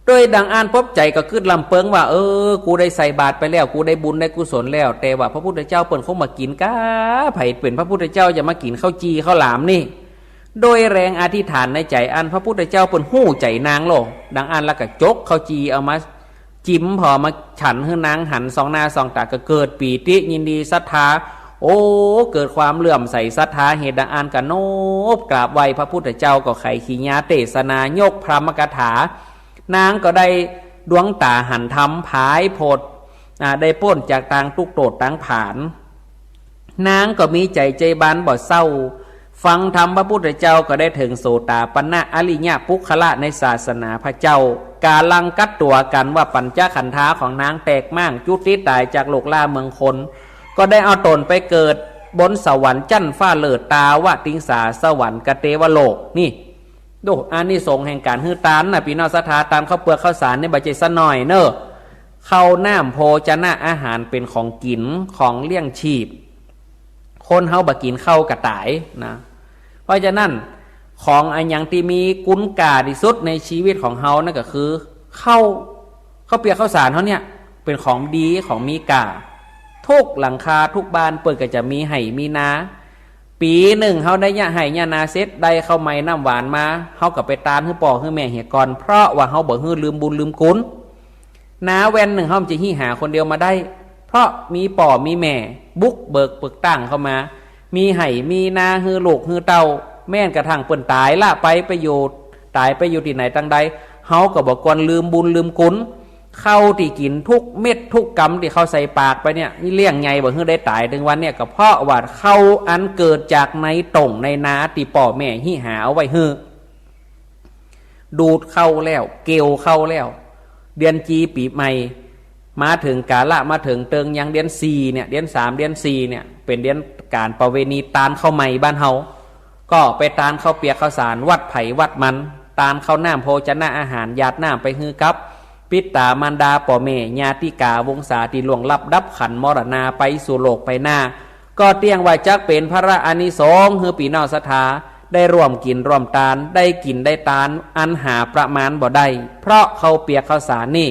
โดยดังอั้นปุ๊บใจ๋ก็กึ๊ดลำเปิงว่า เออ กูได้ใส่บาตรไปแล้ว กูได้บุญได้กุศลแล้ว แต่ว่าพระพุทธเจ้าเปิ้นคงบ่กิ๋นก้า ใผเป๋นพระพุทธเจ้าจะมากิ๋นข้าวจี่ข้าวหลามนี่ โดยแรงอธิษฐานในใจ๋อันพระพุทธเจ้าเปิ้นฮู้ใจ๋นางโล ดังอั้นแล้วก็จกข้าวจี่เอามา จิม ผ่อมาฉันหื้อนางหันส่องหน้าส่องต๋า ก็เกิดปีติยินดีศรัทธา โอ้ เกิดความเลื่อมใสศรัทธา เหตุดังอั้นก็นบกราบไหว้พระพุทธเจ้า ก็ไขกิริยาเตสนายกพรหมคาถา นางก็ได้ดวงต๋าหันธรรมผายโผด อ่า ได้ป๊นจากตางตุ๊กข์โต้ษตางผาน นางก็มีใจ๋ใจ๋บานบ่เศร้า ฟังธรรมพระพุทธเจ้าก็ได้เถิงโสตาปันนะอริยะปุคคละในศาสนาพระเจ้า ก๋าลังกัดตั๋วกั๋นว่าปัญจขันธาของนางแตกม้าง จุติต๋ายจากโลกล่าเมืองคน ก็ได้เอาต๋นไปเกิดบนสวรรค์จั๊นฟ้าเลิศ ตาวติงสาสวรรค์กเตวโลก นี่ ดูอานิสงส์แห่งก๋านหื้อตานน่ะ ปี้น้องศรัทธา ตานข้าวเปือกข้าวสารนี่บ่ใจ้ซะหน้อยเน่อ ข้าวน้ำโภชนะอาหารเป๋นของกิ๋น ของเลี้ยงชีพ คนเฮาบ่กิ๋นข้าวก็ต๋ายนะ เพราะฉะนั้น ของอะหยังตี้มีคุณค่าตี้สุดในชีวิตของเฮานั่นก็คือข้าว ข้าวเปียกข้าวสารเฮาเนี่ย เป๋นของดีของมีค่า ทุกหลังคาทุกบ้านเปิ้นก็จะมีไฮ่มีนา ปี๋นึ่งเฮาได้เยียะไฮ่เยียะนาเสร็จ ได้ข้าวใหม่น้ำหวานมา เฮาก็ไปตานหื้อป้อหื้อแม่เหียก่อน เพราะว่าเฮาบ่หื้อลืมบุญลืมคุณ นาแว่นนึ่งเฮาบ่จะหิ้วหาคนเดียวมาได้ เพราะมีป้อมีแม่บุกเบิกปึกตั้งเข้ามา มีไฮ่มีนาหื้อลูกหื้อเต้า แม้นกระทั่งเปิ้นต๋ายละไป ไปอยู่ ต๋ายไปอยู่ตี้ไหนตางใด เฮาก็บ่ควรลืมบุญลืมคุณ ข้าวตี้กิ๋นทุกเม็ดทุกกำตี้เข้าใส่ปากไปเนี่ย นี่เลี้ยงใหญ่บ่หื้อได้ต๋ายเถิงวันเนี่ย ก็เพราะว่าข้าวอันเกิดจากในโต่งในนาตี้ป้อแม่หิ้วหาเอาไว้หื้อ ดูดข้าวแล้ว เกี่ยวข้าวแล้ว เดือนจีปี๋ใหม่ มาเถิงกาละ มาเถิงเติงยังเดือนสี่เนี่ย เดือนสาม เดือนสี่เนี่ย เป๋นเดือนก๋านประเวณีตานข้าวใหม่บ้านเฮา ก็ไปตานข้าวเปียกข้าวสารวัดไผวัดมัน ตานข้าวน้ำโภชนะอาหาร หยาดน้ำไปหื้อกับปิต๋ามารดาป้อแม่ ญาติกาวงศาตี้ล่วงลับดับขันธ์มรณาไปสู่โลกไปหน้า ก็เตี้ยงว่าจักเป๋นพระอานิสงส์หื้อปี้น้องศรัทธา ได้ร่วมกิ๋นร่วมตาน ได้กิ๋นได้ตานอันหาประมาณบ่ได้ เพราะข้าวเปียกข้าวสารนี่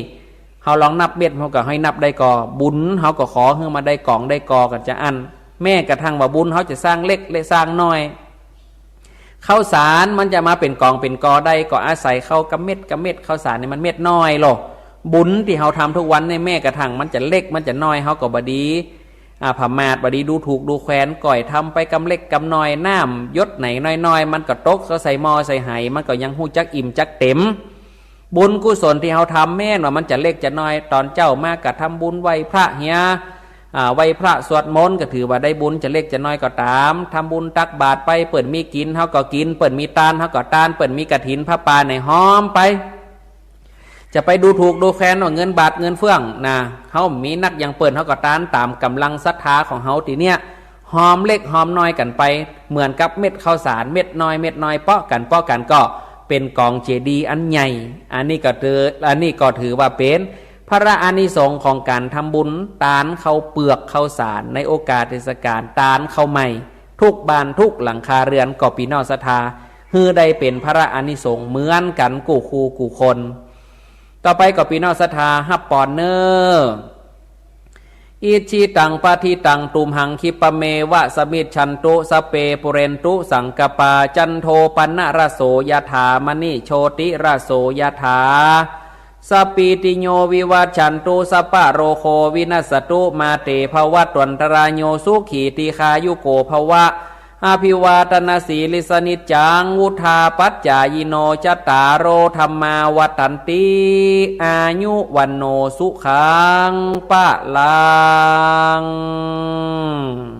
เฮาลองนับเม็ด เฮาก็หื้อนับได้ก่อ บุญเฮาก็ขอหื้อมาได้ก๋องได้ก่อกั๋นจาอั้น แม้กระทั่งว่าบุญเฮาจะสร้างเล็กและสร้างน้อย ข้าวสารมันจะมาเป๋นก๋องเป๋นก่อได้ ก็อาศัยข้าวกำเม็ดกำเม็ด ข้าวสารนี่มันเม็ดน้อยโล บุญตี้เฮาทำทุกวันนี่ แม้กระทั่งมันจะเล็กมันจะน้อย เฮาก็บ่ดี อ่า ผมาท บ่ดีดูถูกดูแควน ก่อยทำไปกำเล็กกำน้อย น้ำหยดไหนน้อยๆ มันก็ตกเข้าใส่หม้อใส่ไห มันก็ยังฮู้จักอิ่มจักเต็ม บุญกุศลตี้เฮาทำ แม้นว่ามันจะเล็กจะน้อย ต๋อนเจ๊ามาก็ทำบุญไหว้พระเหีย อ่า ไหว้พระสวดมนต์ ก็ถือว่าได้บุญ จะเล็กจะน้อยก็ต๋าม ทำบุญตักบาตรไป เปิ้นมีกิ๋นเฮาก็กิ๋น เปิ้นมีตานเฮาก็ตาน เปิ้นมีกฐินผ้าป่าไหนหอมไป จะไปดูถูกดูแควนว่าเงินบาทเงินเฟื่องนะ เฮามีนักอย่างเปิ้น เฮาก็ตานต๋ามก๋ำลังศรัทธาของเฮาตี้เนี่ย หอมเล็กหอมน้อยกั๋นไป เหมือนกับเม็ดข้าวสาร เม็ดน้อยเม็ดน้อย เปาะกั๋นเปาะกั๋นก็เป๋นก๋องเจดีย์อันใหญ่ อันนี้ก็ถือ อันนี้ก็ถือว่าเป๋นพระอานิสงส์ของก๋านทำบุญ ตานข้าวเปือกข้าวสารในโอกาสเทศกาล ตานข้าวใหม่ ทุกบ้านทุกหลังคาเรือน ก็ปี้น้องศรัทธา หื้อได้เป๋นพระอานิสงส์เหมือนกั๋นกู้คู่กู้คน ต่อไปก็ปี้น้องศรัทธาฮับปอนเน่อ อิจฉิตังปัตถิตังตุมหังคิปะเมวะสมิจฉันตุ สัพเพปูเรนตุสังกัปปา จันโทปนรสโสยถา มะณิโชติรสโสยถา สัพพีติโยวิวัชชันตุ สัพพะโรโควินัสสตุ มาเตภวัตวันตรายโย สุขีทีฆายุโกภวะ อภิวาทนสีลิสนิจจัง วุฑฒาปัจจายิโน จัตตาโร ธัมมา วัฑฒันติ อายุ วัณโณ สุขัง พะลัง